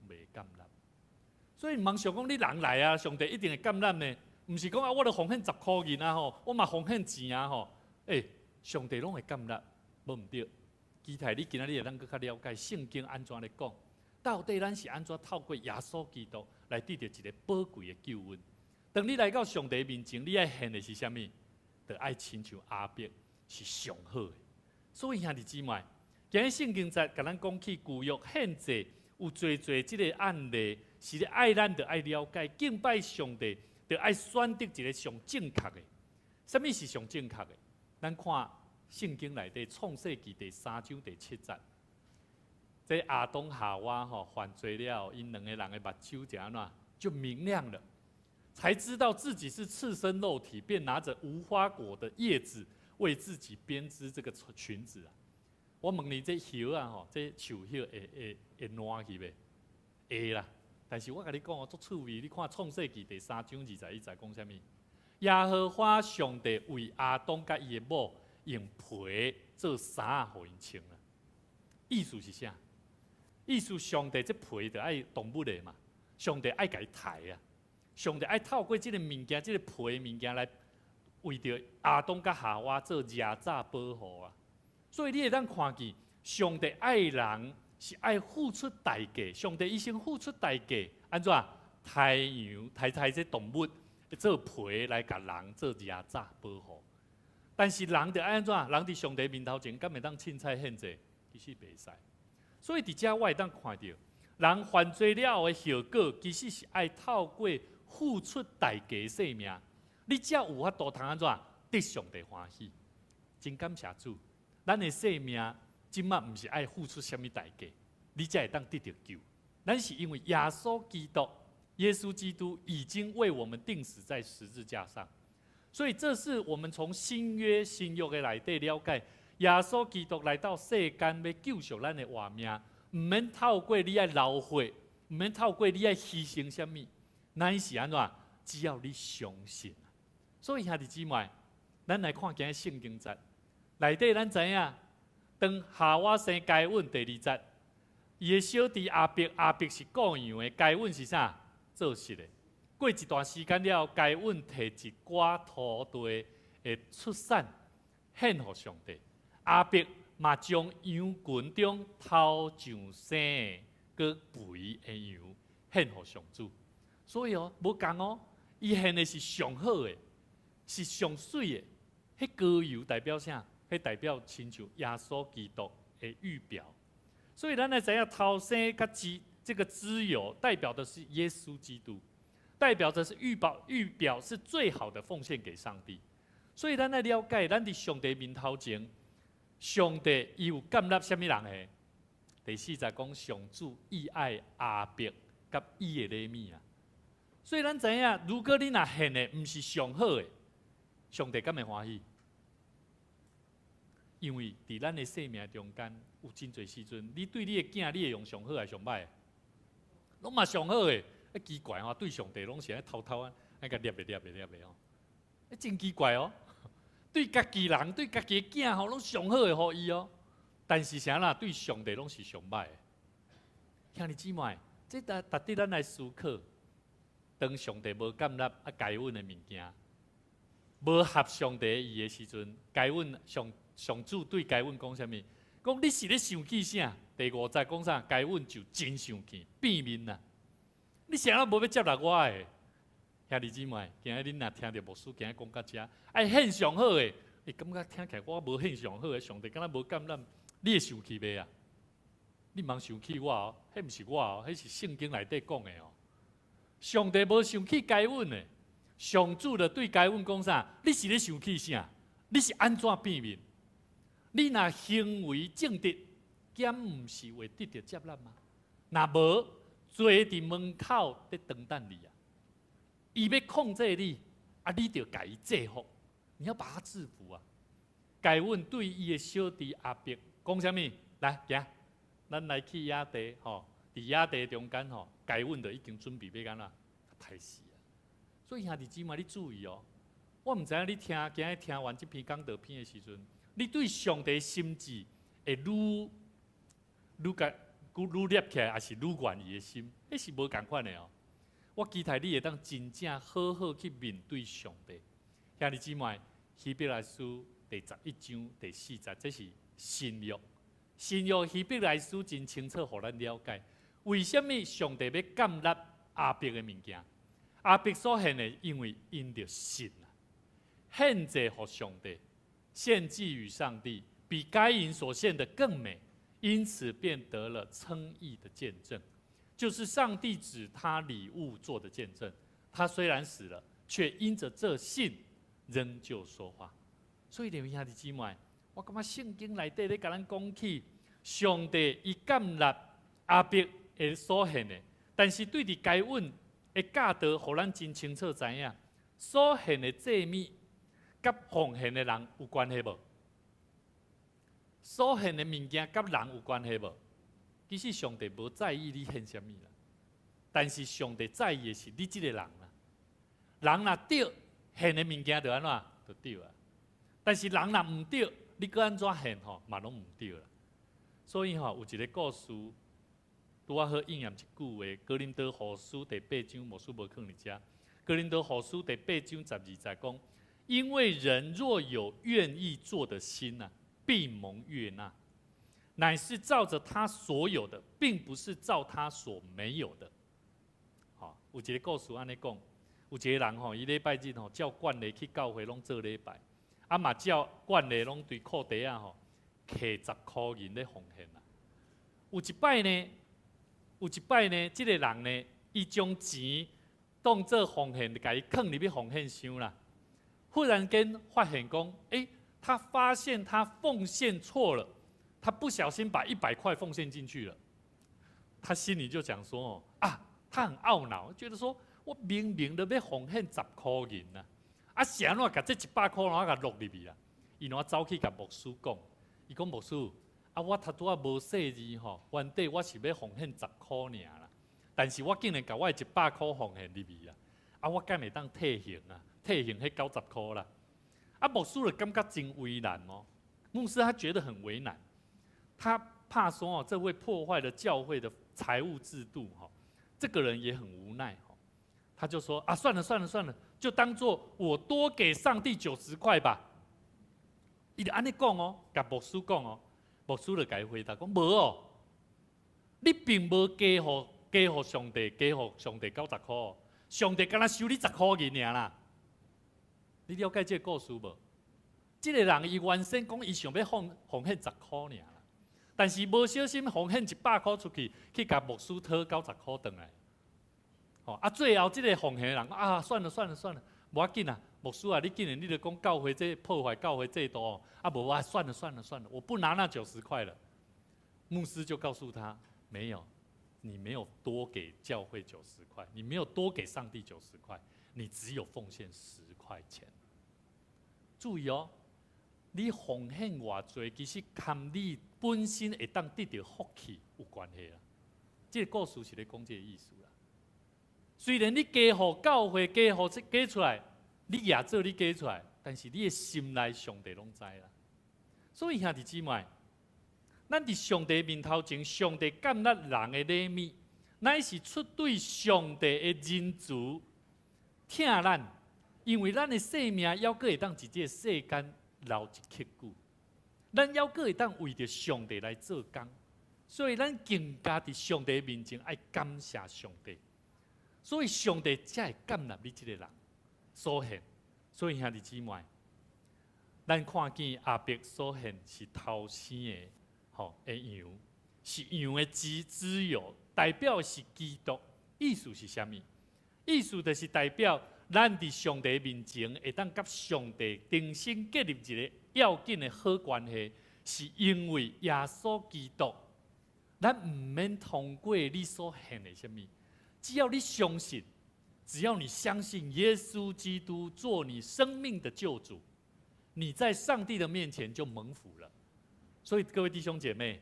D: 袂接納。所以毋通想講你人來啊，上帝一定會接納呢？毋是講啊，我著奉獻10箍銀啊吼，我嘛奉獻錢啊吼，欸，上帝攏會接納，無毋對。期待你今仔日會當閣較了解聖經按怎咧講，到底咱是按怎透過耶穌基督來得著一个寶貴的救恩。當你來到上帝面前，你愛獻的是啥物？就愛親像亞伯是上好的。所以兄弟姊妹，今日聖經在共咱講起舊約獻祭有濟濟這个案例，是咧愛咱就愛了解敬拜上帝，就愛選擇一个上正確的。啥物是上正確的？咱看聖經內底創世記第三章第七節，這亞當夏娃吼犯罪了，𪜶兩个人的目睭就按怎就明亮了，才知道自己是赤身露體，便拿着無花果的葉子為自己編織這個裙子啊。我問你，這葉啊吼，這樹葉會會會爛去袂？會啦。但是我共你講哦，足趣味。你看創世記第三章二十一節講啥物？耶和華上帝為亞當佮伊的某用皮做衫予𪜶穿啊。意思是啥？意思上帝這皮就愛動物的嘛，上帝愛共伊刣啊，上帝愛透過這个物件，這个皮的物件來為著亞當佮夏娃做遮罩保護啊。所以你會當看見，上帝愛人是愛付出代價，上帝伊先付出代價，按怎？刣羊、刣刣這動物做皮來共人做遮罩保護。但是人著愛按怎？人佇上帝面頭前，敢會當凊彩獻祭？其實袂使。所以佇遮我會當看著，人犯罪了後的後果，其實是愛透過付出代價性命，你才有法度通按怎得上帝歡喜。真感謝主，咱的生命這馬毋是愛付出啥物代價，你才會當得著救。咱是因為耶穌基督，耶穌基督已經為我們釘死在十字架上，所以這是我們從新約新約的內底了解，耶穌基督來到世間欲救贖咱的活命，毋免透過你愛流血，毋免透過你愛犧牲啥物，咱是按怎？只要你相信。所以兄弟姊妹，咱來看今日聖經節內底，咱知影，當夏娃生該隱第二節，伊的小弟亞伯，亞伯是顧羊的，該隱是啥？做穡的。過一段時間了，該隱提一寡土地的出產獻予上帝。亞伯嘛將羊群中頭上生的閣肥的羊獻予上主。所以哦，無仝哦，伊獻的是上好的，是上媠的。彼膏油代表啥？彼代表親像耶穌基督的預表。所以咱來知影頭生佮脂這個脂油，代表的是耶穌基督，代表的是預表，預表是最好的奉獻給上帝。所以咱來了解，咱佇上帝面頭前，上帝伊有接納啥物人的？第四節講上主意愛亞伯佮伊的禮物啊。所以咱知影，如果你若獻的毋是上好的，上帝敢會歡喜？因為佇咱的生命中間，有真濟時陣，你對你的囝，你會用上好還是上歹？攏嘛上好的，啊奇怪吼，對上帝攏是按呢偷偷啊，按呢共捏咧捏咧捏咧吼，啊真奇怪哦。對家己人，對家己的囝吼，攏上好的予伊哦。但是啥啦？對上帝攏是上歹的。兄弟姊妹，這值值得咱來思考。當上帝無接納啊，該隱的物件，無合上帝意的時陣，該隱上上主對該隱講啥物？講你是咧生氣啥？第五節講啥？該隱就真生氣，變面啦！你是按怎無欲接納我的？兄弟姊妹，今日恁若聽著牧師今日講到遮，愛獻上好的，會感覺聽起來我無獻上好的，上帝敢若無感染，你會生氣袂啊？你毋通生氣我哦，彼毋是我哦，彼是聖經內底講的哦。上帝無生氣該隱的，上主就對該隱講啥？你是咧生氣啥？你是按怎變面？你若行為正直，敢毋是會得著接納嗎？若無，罪佇門口佇等等你啊！伊欲控制你，啊，你著共伊制服，你要把他制服啊！該隱對伊的小弟亞伯講啥物？來，行，咱來去野地吼，佇野地中間吼，該隱就已經準備欲按怎刣死啊！所以兄弟姊妹，你注意哦，我毋知影你聽今日聽完這篇講道篇的時陣，你對上帝心志會愈愈共愈立起來，抑是愈願意的心，彼是無仝款的哦。我期待你會當真正好好去面對上帝。兄弟姊妹，希伯來書第11章第4節，這是新約。新約希伯來書真清楚，予咱了解，為啥物上帝欲接納亞伯的物件？亞伯所獻的，因為因著信啊，獻祭予上帝，獻祭與上帝，比該隱所獻的更美，因此便得了稱義的見證，就是上帝指他禮物做的見證。他雖然死了，卻因着這信仍舊說話。所以，兩位兄弟姊妹，我感覺聖經內底咧共咱講起，上帝伊接納亞伯的所獻的，但是對佇該隱的教導，予咱真清楚知影，所獻的祭物佮奉獻的人有關係無？所獻的物件佮人有關係無？其實上帝無在意你獻啥物啦，但是上帝在意的是你這個人啦。人若對，獻的物件就按怎？就對啊。但是人若毋對，你閣按怎獻吼，嘛攏毋對啦。所以吼，有一個故事，拄仔好應驗一句話：哥林多後書第八章，牧師無囥佇遮。哥林多後書第八章12節講：因為人若有願意做的心啊，必蒙悅納，乃是照着他所有的，並不是照他所沒有的。吼，有一個故事按呢講，有一個人吼，伊禮拜日吼照慣例去教會攏做禮拜，啊嘛照慣例攏對褲袋仔吼摕十箍銀咧奉獻啦。有一擺呢，這個人呢，伊將錢當做奉獻，共伊囥入去奉獻箱啦。忽然間發現講，欸，他發現他奉獻錯了，他不小心把100塊奉獻進去了。他心裡就講說：哦啊，他很懊惱，覺得說我明明都欲奉獻十箍銀啊，啊是按怎共這100箍怎共落入去啊？伊怎走去共牧師講，伊講牧師，啊我頭拄仔無細膩吼，原底我是欲奉獻十箍爾啦，但是我竟然共我的一百箍奉獻入去啊，啊我敢會當退還啊？退還彼90箍啦？啊牧師就感覺真為難哦，牧師他覺得很為難，他怕說哦，這會破壞了教會的財務制度哈，這個人也很無奈哈，他就說啊，算了算了算了，就當做我多給上帝九十塊吧。伊就按呢講哦，共牧師講哦，牧師就共伊回答講，無哦，你並無加予上帝90箍，上帝敢若收你十箍銀爾啦。你了解這個故事無？這個人伊原先講伊想欲奉獻十箍爾啦，但是無小心奉獻100箍出去，去共牧師討九十箍轉來。哦，啊，最後這個奉獻的人啊，算了算了算了，無要緊啦，牧師啊，你既然你著講教會這破壞教會制度，啊，無我算了算了算了，我不拿那九十塊了。牧師就告訴他，沒有，你沒有多給教會九十塊，你沒有多給上帝九十塊，你只有奉獻10塊錢。注意哦，你奉獻偌濟，其實佮你本身會當得著福氣有關係啦。這個故事是咧講這個意思啦。雖然你加予教會，加予這加出來，你也做你加出來，但是你的心內上帝攏知啦。所以兄弟姊妹，咱佇上帝面頭前，上帝接納人的禮物，乃是出對上帝的仁慈疼咱，因為咱的生命猶閣會當佇這個世間留一刻久。咱猶閣會當為著上帝來做工，所以咱更加佇上帝面前愛感謝上帝。所以上帝才會接納你這個人所獻。所以兄弟姊妹，咱看見亞伯所獻是頭生的，吼的羊，是羊的脂油，代表的是基督。意思是啥物？意思就是代表咱佇上帝面前會當佮上帝重新建立一個要緊的好關係，是因為耶穌基督。咱毋免通過你所獻的啥物，只要你相信，只要你相信耶穌基督做你生命的救主，你在上帝的面前就蒙福了。所以各位弟兄姐妹，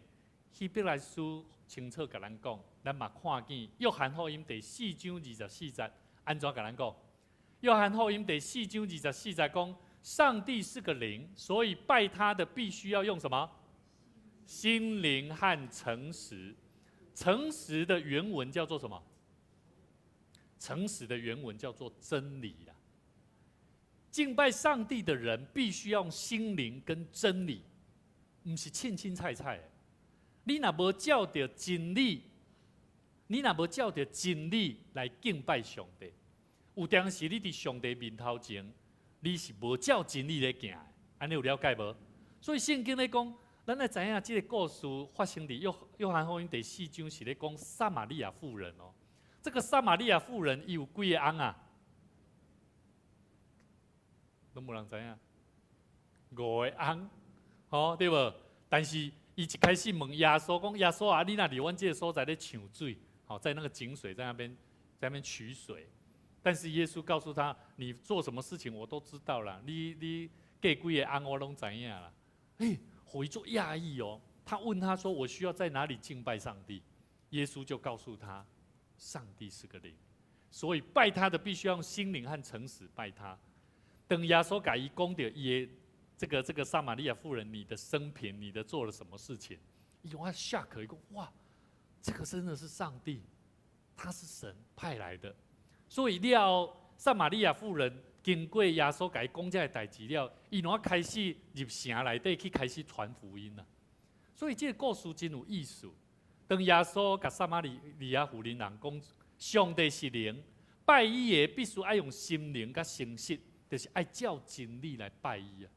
D: 希伯來書清楚共咱講，咱嘛看見約翰福音第四章二十四節，按怎共咱講？約翰福音第四章二十四節講，上帝是個靈，所以拜他的必須要用什麼？心靈和誠實。誠實的原文叫做什麼？誠實的原文叫做真理啦。敬拜上帝的人必須要用心靈跟真理，毋是凊凊彩彩的。你若無照著真理，你若無照著真理來敬拜上帝，有當時你佇上帝面頭前，你是無照真理咧行的，按呢有了解無？所以聖經咧講，咱愛知影這個故事發生佇約翰福音第四章，是咧講撒瑪利亞婦人哦。這個撒瑪利亞婦人伊有幾個翁啊？攏無人知影，五個翁，吼，對無？但是伊一開始問耶穌講：耶穌啊，你若佇阮這個所在咧搶水，吼，在那個井水在那邊，在那邊取水。但是耶穌告訴他：你做什麼事情我都知道了，你嫁幾個翁我攏知影啦。欸，予伊足訝異哦。他問他說：我需要在哪裡敬拜上帝？耶穌就告訴他：上帝是個靈，所以拜他的必須要用心靈和誠實拜他。當耶穌共伊講著伊的這個撒瑪利亞婦人，你的生平，你的做了什麼事情？伊講啊 shock，伊講哇，這個真的是上帝，他是神派來的。所以了，撒瑪利亞婦人經過耶穌共伊講這個代誌了，伊攏開始入城內底去開始傳福音啦。所以這個故事真有意思。當耶穌共撒瑪利亞婦人人講，上帝是靈，拜伊的必須愛用心靈佮誠實，就是愛照真理來拜伊啊。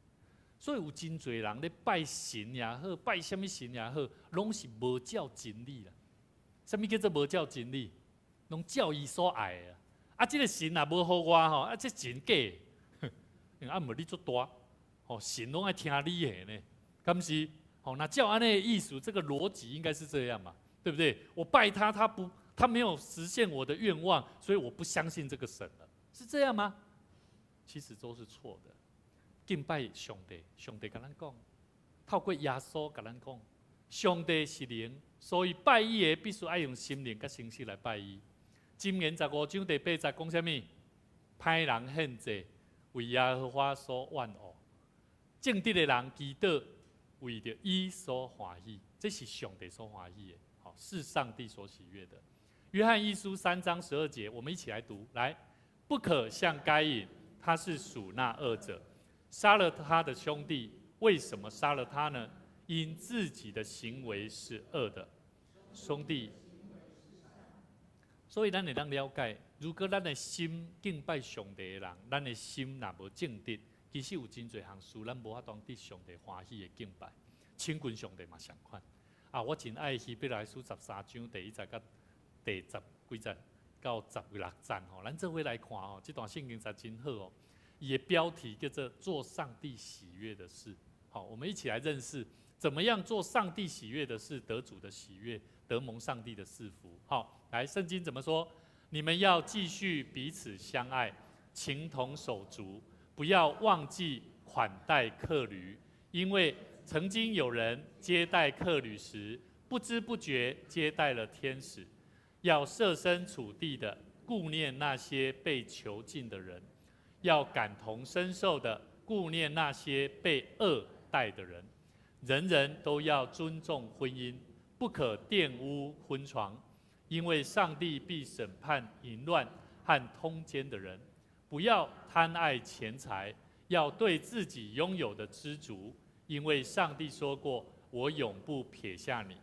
D: 所以有真濟人咧拜神也好，拜啥物神也好，攏是無照真理啦。啥物叫做無照真理？攏照伊所愛的。啊，這個神若無予我吼，啊，這神假的，啊，毋你足大，吼，神攏愛聽你的呢，敢是？吼，那照按呢意思，這個邏輯應該是這樣嘛，對不對？我拜他，他不，他沒有實現我的願望，所以我不相信這個神了，是這樣嗎？其實都是錯的。敬拜上帝，上帝共咱講，透過耶穌共咱講，上帝是靈，所以拜伊的必須愛用心靈佮誠實來拜伊。箴言十五章第八節講啥物？歹人獻祭為耶和華所厭惡，正直的人祈禱為著伊所歡喜，這是上帝所歡喜的，吼，是上帝所喜悅的。約翰一書三章十二節，我們一起來讀，來，不可像該隱，他是屬那惡者，殺了他的兄弟。為什麼殺了他呢？因自己的行為是惡的，兄弟。所以咱會當了解，如果咱的心敬拜上帝的人，咱的心若無正直，其實有真濟項事，咱無法度得上帝歡喜的敬拜。親近上帝嘛相款。啊，我真愛希伯來書十三章第一節佮第十幾節到十六節吼，咱做伙來看吼，這段聖經實在真好哦。伊的標題叫做“做上帝喜悅的事”。好，我們一起來認識，怎麼樣做上帝喜悅的事，得主的喜悅，得蒙上帝的賜福。好，來，聖經怎麼說？你們要繼續彼此相愛，情同手足，不要忘記款待客旅，因為曾經有人接待客旅時，不知不覺接待了天使。要設身處地的顧念那些被囚禁的人，要感同身受的顧念那些被惡待的人。人人都要尊重婚姻，不可玷污婚床，因為上帝必審判淫亂和通姦的人。不要貪愛錢財，要對自己擁有的知足，因為上帝說過：我永不撇下你，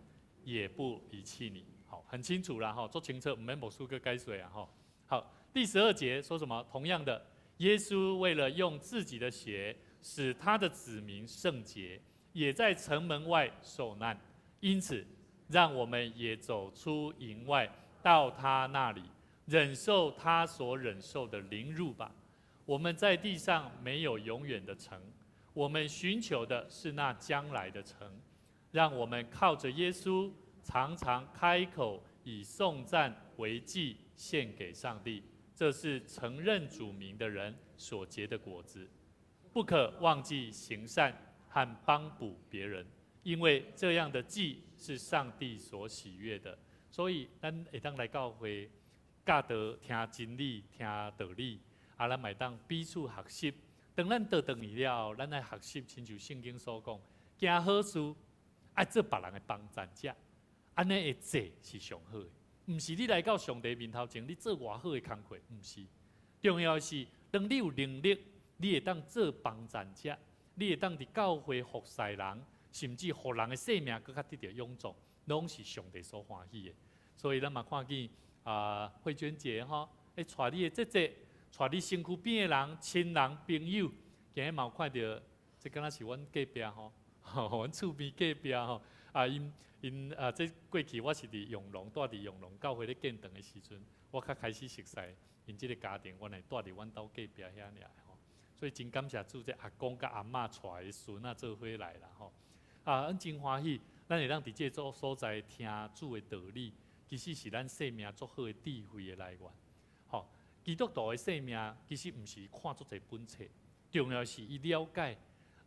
D: 也不離棄你。好，很清楚啦，哈，足清楚，毋免牧師閣解說啊，哈。好，第12節說什麼？同樣的，耶穌為了用自己的血使他的子民聖潔，也在城門外受難。因此，讓我們也走出營外，到他那裡，忍受他所忍受的凌辱吧。我們在地上沒有永遠的城，我們尋求的是那將來的城。讓我們靠着耶穌，常常開口以頌讚為祭獻給上帝，這是承認主名的人所結的果子。不可忘記行善和幫補別人，因為這樣的祭是上帝所喜悅的。所以，咱會當來教會教導聽真理、聽道理，啊，咱嘛會當彼此學習。當咱倒轉去了後，咱愛學習，親像聖經所講，行好事，愛做別人的幫贊者，按呢的祭是上好的。毋是你來到上帝面頭前，你做偌好的工課，毋是。重要的是，當你有能力，你會當做幫贊者，你會當佇教會服侍人，甚至予人的生命閣較得著勇壯，攏是上帝所歡喜的。所以咱嘛看見啊，慧娟姐吼，會帶你的姐姐，帶你身軀邊的人、親人、朋友，今日嘛有看著，這敢若是阮隔壁吼，阮厝邊隔壁吼，啊𪜶𪜶啊，這過去我是佇永隆，蹛佇永隆教會咧建堂的時陣，我較開始熟似𪜶這个家庭，原來蹛佇阮兜隔壁遐爾吼，所以真感謝主，這阿公佮阿嬤帶的孫仔做伙來啦吼，啊，阮真歡喜，咱會當佇這個所在聽主的道理，其實是咱生命足好的智慧的來源。吼，基督徒的生命其實毋是看足濟本冊，重要是伊了解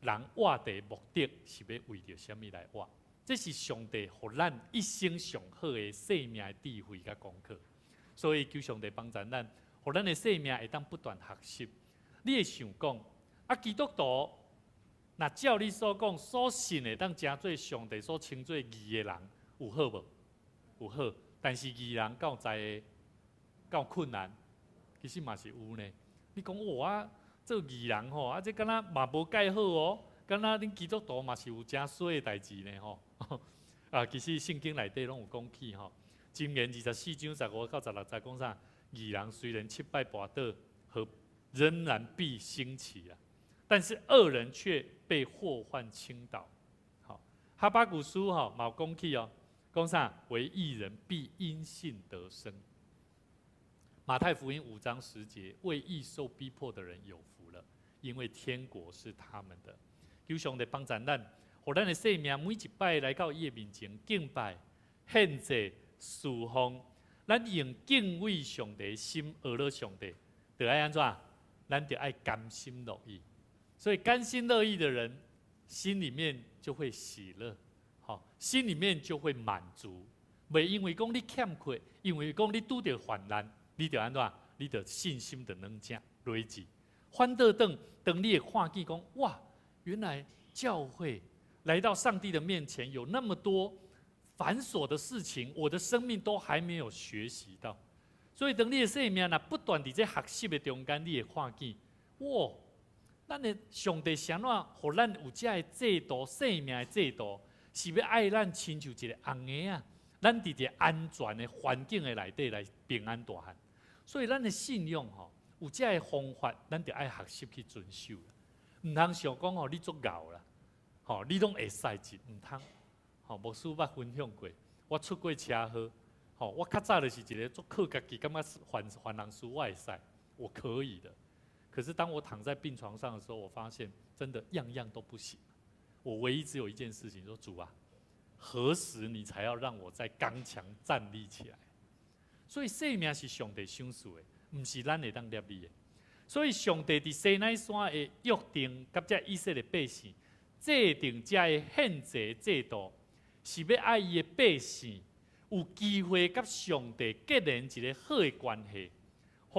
D: 人活的目的是欲為著啥物來活。這是上帝予咱一生上好的生命的智慧佮功課。所以求上帝幫助咱，予咱的生命會當不斷學習。你會想講，啊，基督徒若照你所講所信的，當成做上帝所稱做義的人，有好無？有好，但是義人敢有災禍，敢有困難？其實嘛是有呢。你講哇，做義人吼，啊，這敢若嘛無蓋好哦，敢若恁基督徒嘛是有誠衰的代誌呢吼。啊，其實聖經內底攏有講起吼，箴言24章15到16節講啥？義人雖然七擺跋倒，和仍然必興起啊。但是惡人卻被禍患傾倒。好，哈巴谷書吼嘛有講起哦，講啥？惟義人必因信得生。馬太福音5章10節，為義受逼迫的人有福了，因為天國是他們的。求上帝幫助咱，予咱的生命每一擺來到伊的面前敬拜、獻祭、侍奉，咱用敬畏上帝的心學了上帝，就愛按怎？咱就愛甘心樂意。所以甘心樂意的人，心裡面就會喜樂，好，心裡面就會滿足。袂因為講你欠缺，因為講你拄著患難，你就按怎？你就信心就軟正落去。反倒轉，當你會看見講，哇，原來教會來到上帝的面前，有那麼多繁瑣的事情，我的生命都還沒有學習到。所以當你的生命若不斷佇這學習的中間，你會看見，哇，咱的上帝是按怎予咱有這个制度，生命的制度，是欲愛咱親像一個尪仔啊，咱佇一個安全的環境的內底來平安大漢。所以咱的信仰吼，有這个方法，咱就愛學習去遵守。毋通想講吼，你足𠢕啦，吼，你攏會使一，毋通。吼，牧師捌分享過，我出過車禍，吼，我較早就是一個足靠家己，感覺凡凡人事我會使，我可以的。可是當我躺在病床上的時候，我發現真的樣樣都不行。我唯一只有一件事情，說主啊，何時你才要讓我再剛強站立起來？所以生命是上帝賞賜的，毋是咱會當掠你的。所以上帝佇西奈山的約定，佮這以色列百姓制定這个獻祭制度，是欲愛伊的百姓有機會佮上帝結連一个好的關係，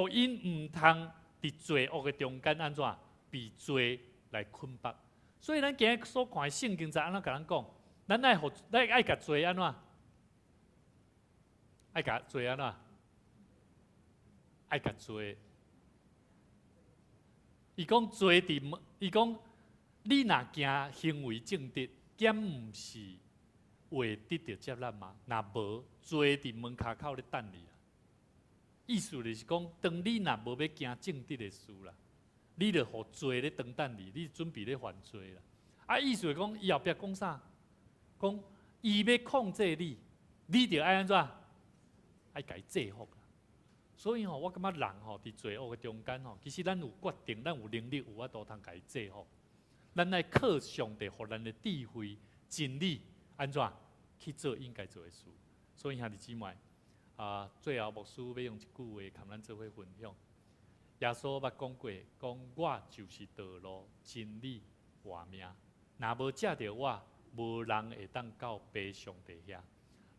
D: 予𪜶毋通佇罪惡的中間按怎被罪來捆綁。所以咱今日所看的聖經在按怎共咱講？咱愛予咱愛共罪按怎？愛共罪按怎？愛共罪。伊講罪佇門，伊講你若行行為正直，敢毋是會得著接納嗎？若無，罪佇門跤口咧等你啦。意思就是講，當你若無欲行正直的事啦，你就予罪咧等等你，你準備咧犯罪啦。啊，意思是講，伊後壁講啥？講伊欲控制你，你著愛按怎？愛共伊制服。所以吼，我感覺人吼佇罪惡的中間吼，其實咱有決定，咱有能力，有法度通共伊制服。咱愛靠上帝予咱的智慧、真理，按怎去做應該做的事。所以兄弟姊妹，啊，最後牧師欲用一句話共咱做伙分享。耶穌捌講過，講我就是道路、真理、活命。若無藉著我，無人會當到父上帝遐。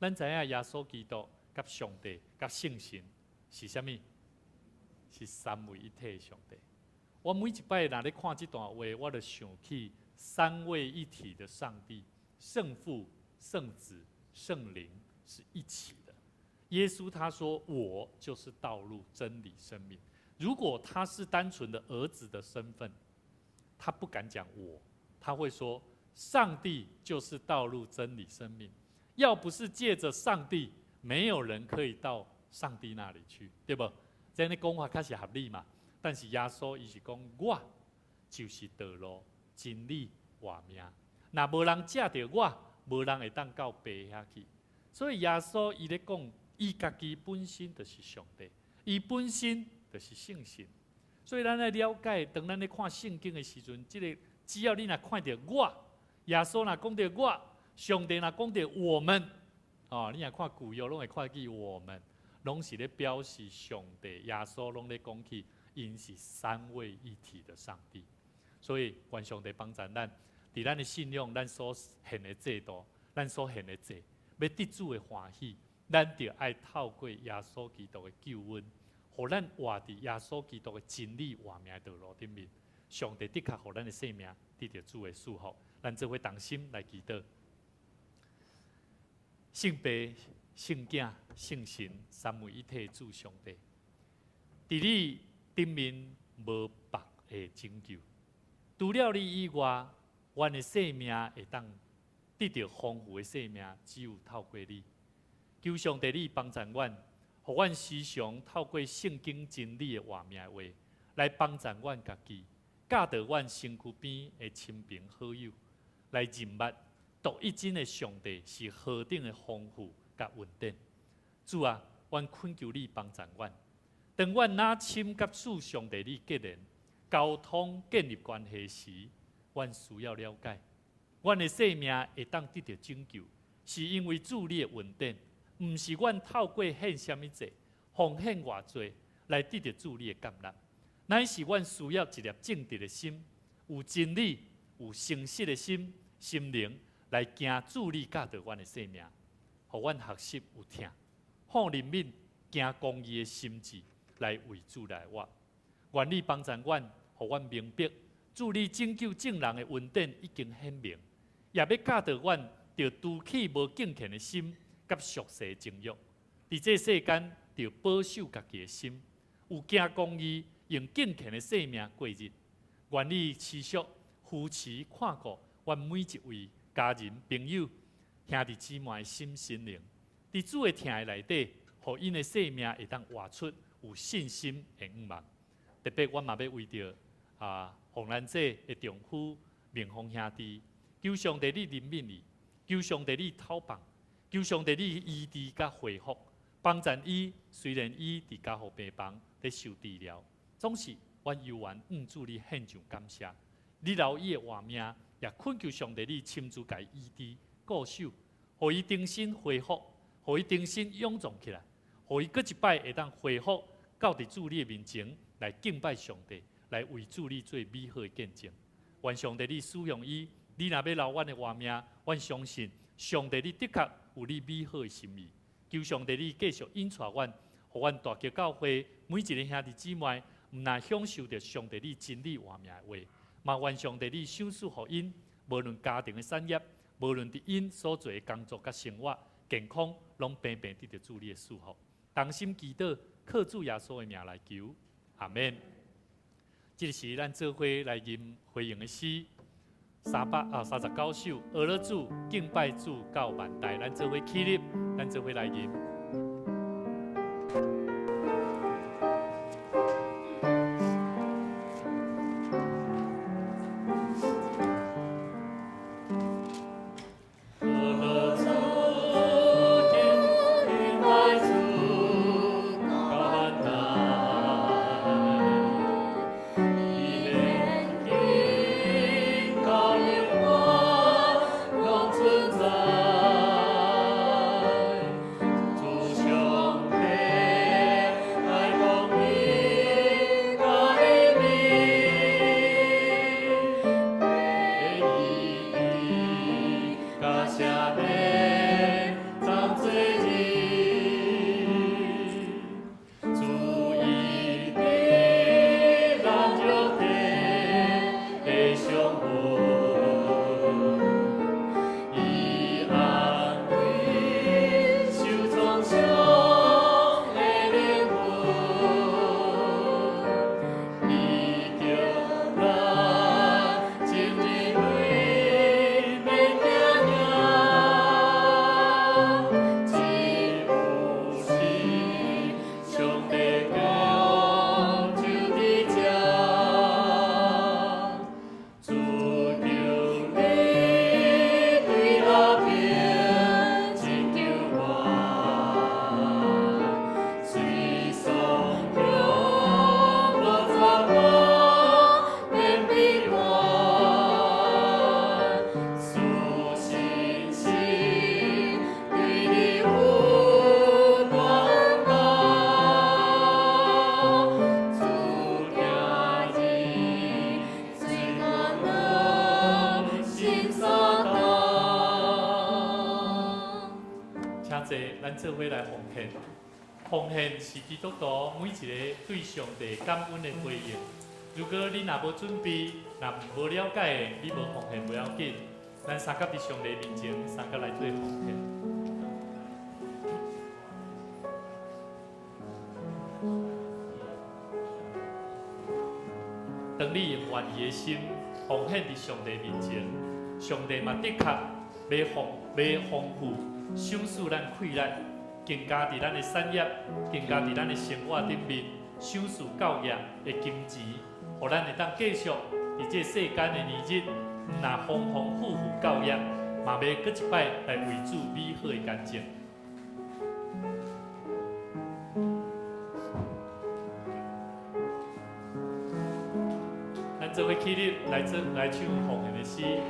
D: 咱知影耶穌基督佮上帝、佮聖神是啥物？是三位一體的上帝。我每一擺若咧看這段話，我就想起三位一體的上帝，聖父、聖子、聖靈是一起的。耶穌他說：“我就是道路、真理、生命。”如果他是單純的兒子的身份，他不敢講我，他會說：上帝就是道路、真理、生命。要不是借著上帝，沒有人可以到上帝那裡去，對無？這樣講話較是合理嘛？但是耶穌伊是講我就是道路、真理、活命。若無人藉著我，無人會當到父遐去。所以耶穌伊咧講，伊家己本身就是上帝，伊本身就是聖神。所以咱愛了解，當咱咧看聖經的時陣，這个只要你若看著我，耶穌若講著我，上帝若講著我們，哦，你若看舊約攏會看見我們，攏是咧表示上帝、耶穌攏咧講起，𪜶是三位一體的上帝。所以願上帝幫助咱，佇咱的信仰，咱所獻的祭度，咱所獻的祭，欲得主的歡喜，咱就愛透過耶穌基督的救恩，予咱活佇耶穌基督的真理活命的道路頂面。上帝的確予咱的生命得著主的祝福，咱做伙同心來祈禱。聖父、聖囝、聖神三位一體的主上帝，佇你頂面無別的拯救，除了你以外，阮的生命會當得著豐富的生命，只有透過你。求上帝你幫助阮，予阮時常透過聖經真理的活命的話，來幫助阮家己，教導阮身軀邊的親朋好友，來認捌獨一真的上帝是何等的豐富佮恩典。主啊，阮懇求你幫助阮，當阮若深佮主上帝你結連、溝通、建立關係時，阮需要了解，阮的生命會當得著拯救，是因為主你的恩典，毋是阮透過獻啥物祭、奉獻偌濟來得著主你的接納，乃是阮需要一粒正直的心，有真理、有誠實的心、心靈來行主你教導阮的生命，予阮學習有疼、好憐憫、行公義的心志來為主來活。願你幫助阮，予阮明白，主你拯救眾人的恩典已經顯明，也欲教導阮著除去無敬虔的心佮俗世情欲，佇這世間著保守家己的心，有行公義、用敬虔的生命過日。願你持續扶持看顧阮每一位家人朋友、兄弟姊妹的心身靈，佇主的疼愛內底，予𪜶的生命會當活出有信心的向望。特別，阮嘛欲為著啊，馮蘭姐的丈夫明峰兄弟，求上帝你憐憫伊，求上帝你透放，求上帝你醫治佮恢復，幫助伊。雖然伊佇加護病房佇受治療，總是阮猶原向主你獻上感謝。你留伊的活命，也懇求上帝你親自共伊醫治、顧守，予伊重新恢復，予伊重新勇壯起來，予伊閣一擺會當恢復到佇主你的面前來敬拜上帝，來為主你做美好的見證。願上帝你使用伊，你若欲留阮的活命，阮相信上帝你的確有你美好的心意。求上帝你繼續引帶阮，予阮大橋教會每一个兄弟姊妹，毋但享受著上帝你真理活命的話，嘛願上帝你賞賜予𪜶，無論家庭的產業，無論佇𪜶所做的工作佮生活、健康，攏平平得著主你的祝福。同心祈禱，靠主耶穌的名來求，阿門。這个是咱做伙來吟回應的詩。339首，学了主，敬拜主到万代，咱做伙起立，咱做伙来吟。咱做伙来奉献，奉献是基督徒每一个对上帝感恩的回应。如果你若无准备，若无了解的，你无奉献袂要紧。咱相佮伫上帝面前，相佮来做奉献。当你用愿意的心奉献伫上帝面前，上帝嘛的确欲丰富。赏赐咱气力，更加伫咱的产业，更加伫咱的生活顶面，赏赐教业的金钱，予咱会当继续伫这世间的年日，毋若丰丰富富教业，嘛欲阁一摆来为主美好的见证。咱做伙起立来做来唱奉献的诗。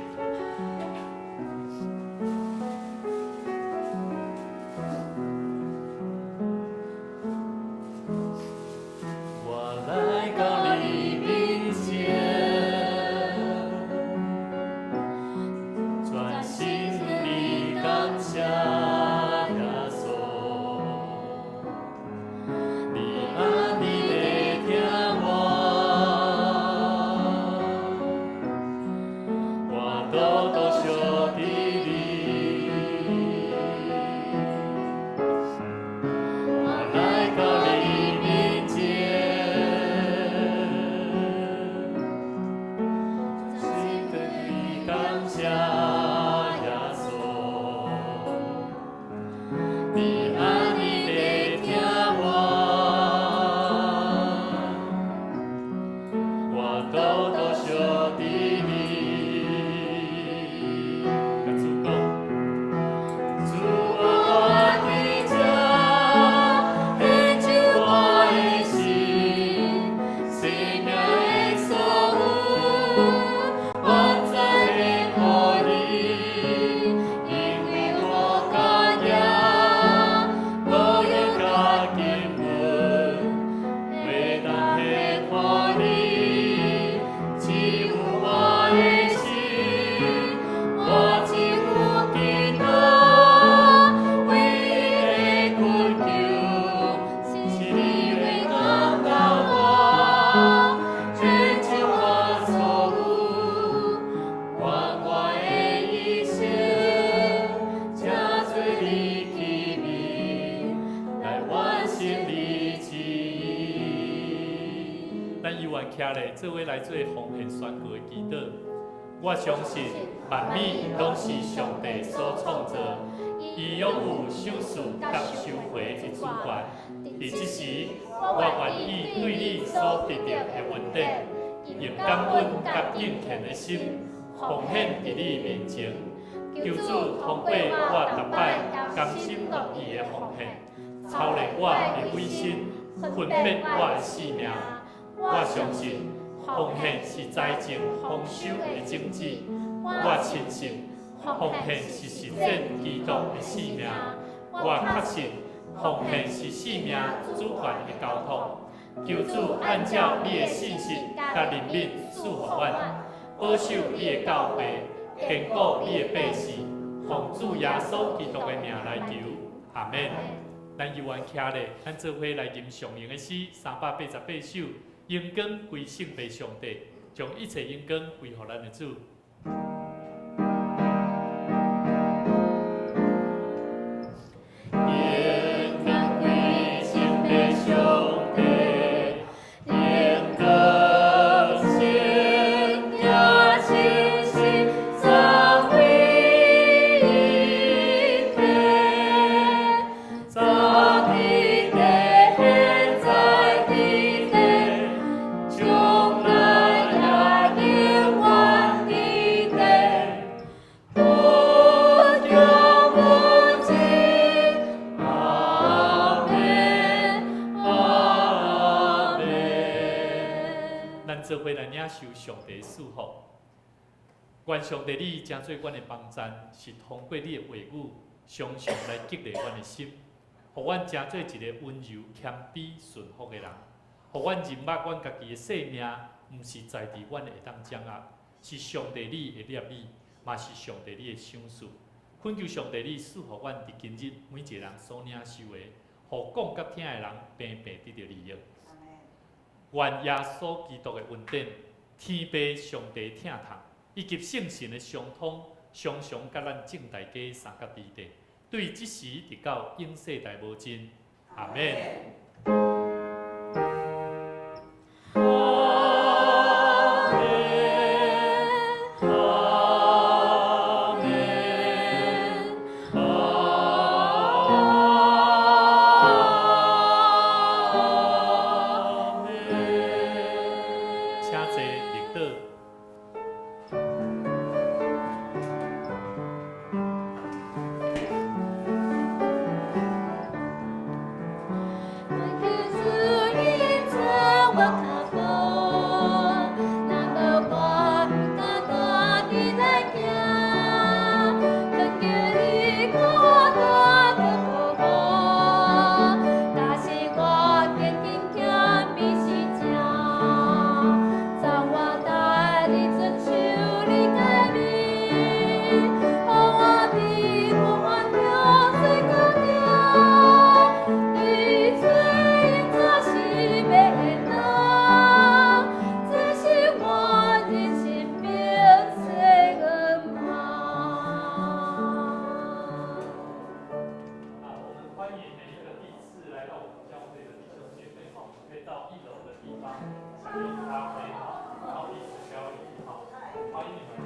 D: 咱犹原徛咧，做伙来做奉献宣告的祈祷。我相信萬物攏是上帝所創造，伊擁有賞賜佮收回的主權。佇這時，我願意對你所得著的恩典，用感恩佮敬虔的心，奉獻佇你面前。求主通過我逐擺甘心樂意的奉獻，操練我的委身，分別我的性命。我相信奉獻是財政豐收的種子。我深信奉獻是實踐基督的使命。我確信奉獻是生命主權的交託。求主按照你的信實佮憐憫賜予阮，保守你的教會，堅固你的百姓。奉主耶穌基督的名來求，阿們。咱猶原徛咧，咱做伙來吟上榮的詩388首，榮光歸聖父上帝，將一切榮光歸予咱的主。榮光歸聖父上帝，榮光聖子聖神三位一體，早佇地，現在佇地，將來也永遠佇地，無窮無盡。阿們，阿們。咱做伙來領受上帝賜福。願上帝你成做阮的幫贊，是通過你的話語，常常來激勵阮的心，予阮成做一个溫柔、謙卑、順服的人。予阮認捌阮家己的性命，毋是在佇阮會當掌握，是上帝你的攝理，嘛是上帝你的賞賜。懇求上帝你賜予阮佇今日每一个人所領受的，予講佮聽的人平白得著利益。願耶穌基督的恩典、天父上帝疼痛，以及聖神的相通，常常佮咱眾大家相佮佇地，對這時直到永世代無盡。阿們。阿們，阿們，阿們。請坐，入座。
C: 願求主引導我跤步，若無我毋敢大地來行，懇求你顧我大腳步，假使我堅定謙卑實正，怎我帶你遵守你誡命，予我佇苦難中做堅定，佇罪因早是免難，這是我人生明星夢。
D: 啊，我們歡迎每一個第一次來到我們教會的弟兄姐妹哈，可以到一樓的地方享用咖啡哈，然後彼此交流哈，歡迎你們。